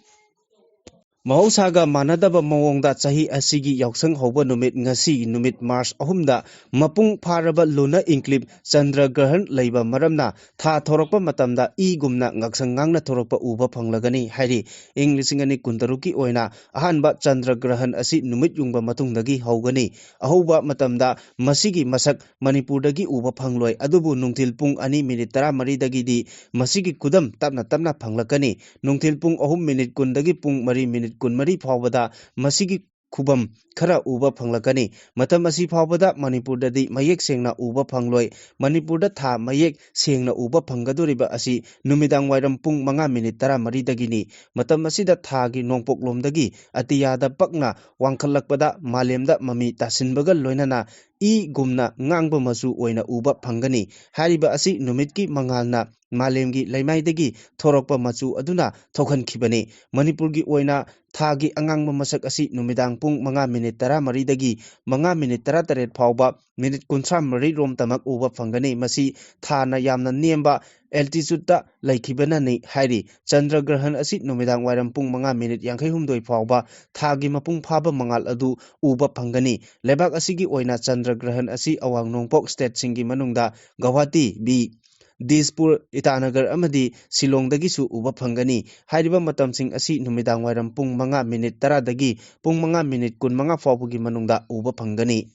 ꯃꯍꯧꯁꯥꯒ ꯃꯥꯟꯅꯗꯕ ꯃꯑꯣꯡꯗ ꯆꯍꯤ ꯑꯁꯤꯒꯤ ꯌꯥꯎꯁꯪ ꯍꯧꯕ ꯅꯨꯃꯤꯠ ꯉꯁꯤ ꯅꯨꯃꯤꯠ ꯃꯥꯔꯆ ꯑꯍꯨꯝꯗ ꯃꯄꯨꯡ ꯐꯥꯔꯕ lunar eclipse ꯆꯟꯗ꯭ꯔ ꯒ꯭ꯔꯍꯟ ꯂꯩꯕ ꯃꯔꯝꯅ ꯊꯥ ꯊꯣꯔꯛꯄ ꯃꯇꯝꯗ ꯏꯒꯨꯝꯅ ꯉꯥꯛꯁꯪ ꯉꯥꯡꯅ ꯊꯣꯔꯛꯄ ꯎꯕ ꯐꯪꯂꯒꯅꯤ ꯍꯥꯏꯔꯤ꯫ ꯏꯪ ꯂꯤꯁꯤꯡ ꯑꯅꯤ ꯀꯨꯟꯇꯔꯨꯛꯀꯤ ꯑꯣꯏꯅ ꯑꯍꯥꯟꯕ ꯆꯟꯗ꯭ꯔ ꯒ꯭ꯔꯍꯟ ꯑꯁꯤ ꯅꯨꯃꯤꯠ ꯌꯨꯡꯕ ꯃꯇꯨꯡꯗꯒꯤ ꯍꯧꯒꯅꯤ꯫ ꯑꯍꯧꯕ ꯃꯇꯝꯗ ꯃꯁꯤꯒꯤ ꯃꯁꯛ ꯃꯅꯤꯄꯨꯔꯗꯒꯤ ꯎꯕ ꯐꯪꯂꯣꯏ, ꯑꯗꯨꯕꯨ ꯅꯨꯡꯊꯤꯜ ꯄꯨꯡ ꯑꯅꯤ ꯃꯤꯅꯤꯠ ꯇꯔꯥꯃꯔꯤꯗꯒꯤꯗꯤ ꯃꯁꯤꯒꯤ ꯈꯨꯗꯝ ꯇꯞꯅ ꯇꯞꯅ ꯐꯪꯂꯛꯀꯅꯤ꯫ ꯅꯨꯡꯊꯤꯜ ꯄꯨꯡ ꯑꯍꯨꯝ ꯃꯤꯅꯤꯠ ꯀꯨꯟꯗꯒꯤ ꯄꯨꯡ ꯃꯔꯤ ꯃꯤꯅꯤꯠ ꯀꯨꯟꯃꯔꯤ ꯐꯥꯎꯕꯗ ꯃꯁꯤꯒꯤ ꯈꯨꯕꯝ ꯈꯔ ꯎꯕ ꯐꯪꯂꯛꯀꯅꯤ꯫ ꯃꯇꯝ ꯑꯁꯤ ꯐꯥꯎꯕꯗ ꯃꯅꯤꯄꯨꯔꯗꯗꯤ ꯃꯌꯦꯛ ꯁꯦꯡꯅ ꯎꯕ ꯐꯪꯂꯣꯏ꯫ ꯃꯅꯤꯄꯨꯔꯗ ꯊꯥ ꯃꯌꯦꯛ ꯁꯦꯡꯅ ꯎꯕ ꯐꯪꯒꯗꯧꯔꯤꯕ ꯑꯁꯤ ꯅꯨꯃꯤꯗꯥꯡ ꯋꯥꯏꯔꯝ ꯄꯨꯡ ꯃꯉꯥ ꯃꯤꯅꯤꯠ ꯇꯔꯥꯃꯔꯤꯗꯒꯤꯅꯤ꯫ ꯃꯇꯝ ꯑꯁꯤꯗ ꯊꯥꯒꯤ ꯅꯣꯡꯄꯣꯛꯂꯣꯝꯗꯒꯤ ꯑꯇꯤꯌꯥꯗ ꯄꯛꯅ ꯋꯥꯡꯈꯠꯂꯛꯄꯗ ꯃꯥꯂꯦꯝꯗ ꯃꯃꯤ ꯇꯥꯁꯤꯟꯕꯒ ꯂꯣꯏꯅꯅ ꯏꯒꯨꯝꯅ ꯉꯥꯡꯕ ꯃꯆꯨ ꯑꯣꯏꯅ ꯎꯕ ꯐꯪꯒꯅꯤ꯫ ꯍꯥꯏꯔꯤꯕ ꯑꯁꯤ ꯅꯨꯃꯤꯠꯀꯤ ꯃꯉꯥꯜꯅ ꯃꯥꯂꯦꯝꯒꯤ ꯂꯩꯃꯥꯏꯗꯒꯤ ꯊꯣꯔꯛꯄ ꯃꯆꯨ ꯑꯗꯨꯅ ꯊꯣꯛꯍꯟꯈꯤꯕꯅꯤ꯫ ꯃꯅꯤꯄꯨꯔꯒꯤ ꯑꯣꯏꯅ ꯊꯥꯒꯤ ꯑꯉꯥꯡꯕ ꯃꯁꯛ ꯑꯁꯤ ꯅꯨꯃꯤꯗꯥꯡ ꯄꯨꯡ ꯃꯉꯥ ꯃꯤꯅꯤꯠ ꯇꯔꯥꯃꯔꯤꯗꯒꯤ ꯃꯉꯥ ꯃꯤꯅꯤꯠ ꯇꯔꯥꯇꯔꯦꯠ ꯐꯥꯎꯕ ꯃꯤꯅꯤꯠ ꯀꯨꯟꯊ꯭ꯔꯥ ꯃꯔꯤ ꯔꯣꯝꯇꯃꯛ ꯎꯕ ꯐꯪꯒꯅꯤ꯫ ꯃꯁꯤ ꯊꯥꯅ ꯌꯥꯝꯅ ꯅꯦꯝꯕ altitudeꯇ ꯂꯩꯈꯤꯕꯅꯅꯤ ꯍꯥꯏꯔꯤ꯫ ꯆꯟꯗ꯭ꯔ ꯒ꯭ꯔꯍꯟ ꯑꯁꯤ ꯅꯨꯃꯤꯗꯥꯡ ꯋꯥꯏꯔꯝ ꯄꯨꯡ ꯃꯉꯥ ꯃꯤꯅꯤꯠ ꯌꯥꯡꯈꯩꯍꯨꯝꯗꯣꯏ ꯐꯥꯎꯕ ꯊꯥꯒꯤ ꯃꯄꯨꯡ ꯐꯥꯕ ꯃꯉꯥꯜ ꯑꯗꯨ ꯎꯕ ꯐꯪꯒꯅꯤ꯫ ꯂꯩꯕꯥꯛ ꯑꯁꯤꯒꯤ ꯑꯣꯏꯅ ꯆꯟꯗ꯭ꯔ ꯒ꯭ꯔꯍꯟ ꯑꯁꯤ ꯑꯋꯥꯡ ꯅꯣꯡꯄꯣꯛ stateꯁꯤꯡꯒꯤ ꯃꯅꯨꯡꯗ ꯒꯧꯍꯥꯇꯤ, ꯕꯤ, ꯗꯤꯁꯄꯨꯔ, ꯏꯇꯥꯅꯒꯔ ꯑꯃꯗꯤ ꯁꯤꯂꯣꯡꯗꯒꯤꯁꯨ ꯎꯕ ꯐꯪꯒꯅꯤ꯫ ꯍꯥꯏꯔꯤꯕ ꯃꯇꯝꯁꯤꯡ ꯑꯁꯤ ꯅꯨꯃꯤꯗꯥꯡ ꯋꯥꯏꯔꯝ ꯄꯨꯡ ꯃꯉꯥ ꯃꯤꯅꯤꯠ ꯇꯔꯥꯗꯒꯤ ꯄꯨꯡ ꯃꯉꯥ ꯃꯤꯅꯤꯠ ꯀꯨꯟꯃꯉꯥ ꯐꯥꯎꯕꯒꯤ ꯃꯅꯨꯡꯗ ꯎꯕ ꯐꯪꯒꯅꯤ꯫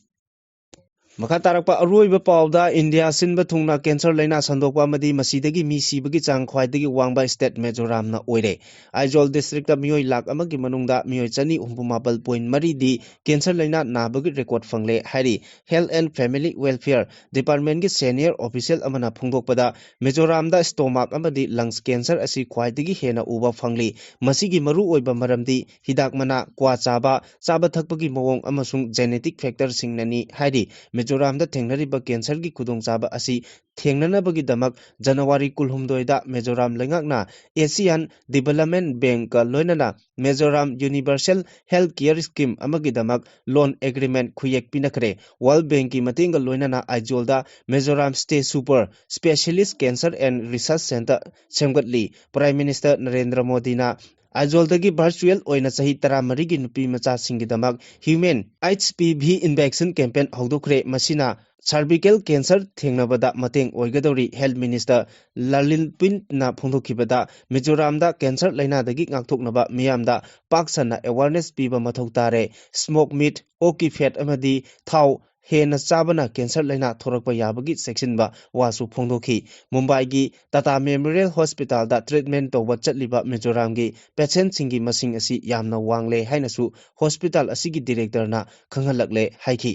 ꯃꯈꯥ ꯇꯥꯔꯛꯄ ꯑꯔꯣꯏꯕ ꯄꯥꯎꯗ, ꯏꯟꯗꯤꯌꯥ ꯁꯤꯟꯕ ꯊꯨꯡꯅ ꯀꯦꯟꯁꯔ ꯂꯥꯏꯅꯥ ꯁꯟꯗꯣꯛꯄ ꯑꯃꯗꯤ ꯃꯁꯤꯗꯒꯤ ꯃꯤ ꯁꯤꯕꯒꯤ ꯆꯥꯡ ꯈ꯭ꯋꯥꯏꯗꯒꯤ ꯋꯥꯡꯕ ꯁ꯭ꯇꯦꯠ ꯃꯤꯖꯣꯔꯥꯝꯅ ꯑꯣꯏꯔꯦ꯫ ꯑꯥꯏꯖꯣꯜ ꯗꯤꯁꯇ꯭ꯔꯤꯛꯇ ꯃꯤꯑꯣꯏ ꯂꯥꯈ ꯑꯃꯒꯤ ꯃꯅꯨꯡꯗ ꯃꯤꯑꯣꯏ ꯆꯅꯤ ꯍꯨꯝꯐꯨ ꯃꯥꯄꯜ ꯄꯣꯏꯟ ꯃꯔꯤꯗꯤ ꯀꯦꯟꯁꯔ ꯂꯥꯏꯅꯥ ꯅꯥꯕꯒꯤ ꯔꯦꯀꯣꯔꯗ ꯐꯪꯂꯦ ꯍꯥꯏꯔꯤ꯫ Health and Family Welfare Departmentꯀꯤ ꯁꯦꯅꯤꯌꯔ ꯑꯣꯐꯤꯁꯤꯌꯦꯜ ꯑꯃꯅ ꯐꯣꯡꯗꯣꯛꯄꯗ, ꯃꯤꯖꯣꯔꯥꯝꯗ ꯁ꯭ꯇꯣꯃꯥꯛ ꯑꯃꯗꯤ ꯂꯪꯁ ꯀꯦꯟꯁꯔ ꯑꯁꯤ ꯈ꯭ꯋꯥꯏꯗꯒꯤ ꯍꯦꯟꯅ ꯎꯕ ꯐꯪꯂꯤ꯫ ꯃꯁꯤꯒꯤ ꯃꯔꯨꯑꯣꯏꯕ ꯃꯔꯝꯗꯤ ꯍꯤꯗꯥꯛ ꯃꯅꯥ, ꯀ꯭ꯋꯥ ꯆꯥꯕ, ꯆꯥꯕ ꯊꯛꯄꯒꯤ ꯃꯑꯣꯡ ꯑꯃꯁꯨꯡ ꯖꯦꯅꯦꯇꯤꯛ ꯐꯦꯛꯇꯔꯁꯤꯡꯅꯅꯤ ꯍꯥꯏꯔꯤ꯫ ꯃꯤꯖꯣꯔꯥꯝꯗ ꯊꯦꯡꯅꯔꯤꯕ ꯀꯦꯟꯁꯔꯒꯤ ꯈꯨꯗꯣꯡꯆꯥꯕ ꯑꯁꯤ ꯊꯦꯡꯅꯅꯕꯒꯤꯗꯃꯛ ꯖꯅꯋꯥꯔꯤ ꯀꯨꯟꯍꯨꯝꯗꯣꯏꯗ ꯃꯤꯖꯣꯔꯥꯝ ꯂꯩꯉꯥꯛꯅ ꯑꯦꯁꯤꯌꯥꯟ ꯗꯤꯚꯦꯂꯞꯃꯦꯟꯠ ꯕꯦꯡꯛꯀ ꯂꯣꯏꯅꯅ Mizoram universal health care scheme ꯑꯃꯒꯤꯗꯃꯛ ꯂꯣꯟ ꯑꯦꯒ꯭ꯔꯤꯃꯦꯟꯠ ꯈꯨꯌꯦꯛ ꯄꯤꯅꯈ꯭ꯔꯦ꯫ ꯋꯥꯔꯜꯗ ꯕꯦꯡꯛꯀꯤ ꯃꯇꯦꯡꯒ ꯂꯣꯏꯅꯅ ꯑꯥꯏꯖꯣꯜꯗ Mizoram state super specialist cancer and research centre ꯁꯦꯝꯒꯠꯂꯤ꯫ ꯄ꯭ꯔꯥꯏꯝ ꯃꯤꯅꯤꯁꯇꯔ ꯅꯔꯦꯟꯗ꯭ꯔ ꯃꯣꯗꯤꯅ ꯑꯥꯏꯖꯣꯜꯗꯒꯤ ꯚꯔꯆꯨꯑꯦꯜ ꯑꯣꯏꯅ ꯆꯍꯤ ꯇꯔꯥꯃꯔꯤꯒꯤ ꯅꯨꯄꯤ ꯃꯆꯥꯁꯤꯡꯒꯤꯗꯃꯛ ꯍ꯭ꯌꯨꯃꯦꯟ ꯑꯩꯆ ꯄꯤ ꯚꯤ ꯏꯟꯚꯦꯛꯁꯤꯟ ꯀꯦꯝꯄꯦꯟ ꯍꯧꯗꯣꯛꯈ꯭ꯔꯦ꯫ ꯃꯁꯤꯅ ꯁꯔꯚꯤꯀꯦꯜ ꯀꯦꯟꯁꯔ ꯊꯦꯡꯅꯕꯗ ꯃꯇꯦꯡ ꯑꯣꯏꯒꯗꯧꯔꯤ꯫ ꯍꯦꯜꯊ ꯃꯤꯅꯤꯁꯇꯔ ꯂꯂꯤꯟꯄꯤꯟꯅ ꯐꯣꯡꯗꯣꯛꯈꯤꯕꯗ, ꯃꯤꯖꯣꯔꯥꯝꯗ ꯀꯦꯟꯁꯔ ꯂꯥꯏꯅꯥꯗꯒꯤ ꯉꯥꯛꯊꯣꯛꯅꯕ ꯃꯤꯌꯥꯝꯗ ꯄꯥꯛ ꯁꯟꯅ ꯑꯦꯋꯥꯔꯅꯦꯁ ꯄꯤꯕ ꯃꯊꯧ ꯇꯥꯔꯦ꯫ ꯁ꯭ꯃꯣꯛ ꯃꯤꯠ, ꯑꯣꯛꯀꯤ ꯐꯦꯠ ꯑꯃꯗꯤ ꯊꯥꯎ ꯍꯦꯟꯅ ꯆꯥꯕꯅ ꯀꯦꯟꯁꯔ ꯂꯥꯏꯅꯥ ꯊꯣꯔꯛꯄ ꯌꯥꯕꯒꯤ ꯆꯦꯛꯁꯤꯟꯕ ꯋꯥꯁꯨ ꯐꯣꯡꯗꯣꯛꯈꯤ꯫ ꯃꯨꯝꯕꯥꯏꯒꯤ ꯇꯥꯇꯥ ꯃꯦꯃꯣꯔꯤꯌꯦꯜ ꯍꯣꯁꯄꯤꯇꯥꯜꯗ ꯇ꯭ꯔꯤꯠꯃꯦꯟꯠ ꯇꯧꯕ ꯆꯠꯂꯤꯕ ꯃꯤꯖꯣꯔꯥꯝꯒꯤ ꯄꯦꯁꯦꯟꯠꯁꯤꯡꯒꯤ ꯃꯁꯤꯡ ꯑꯁꯤ ꯌꯥꯝꯅ ꯋꯥꯡꯂꯦ ꯍꯥꯏꯅꯁꯨ ꯍꯣꯁꯄꯤꯇꯥꯜ ꯑꯁꯤꯒꯤ ꯗꯤꯔꯦꯛꯇꯔꯅ ꯈꯪꯍꯜꯂꯛꯂꯦ ꯍꯥꯏꯈꯤ꯫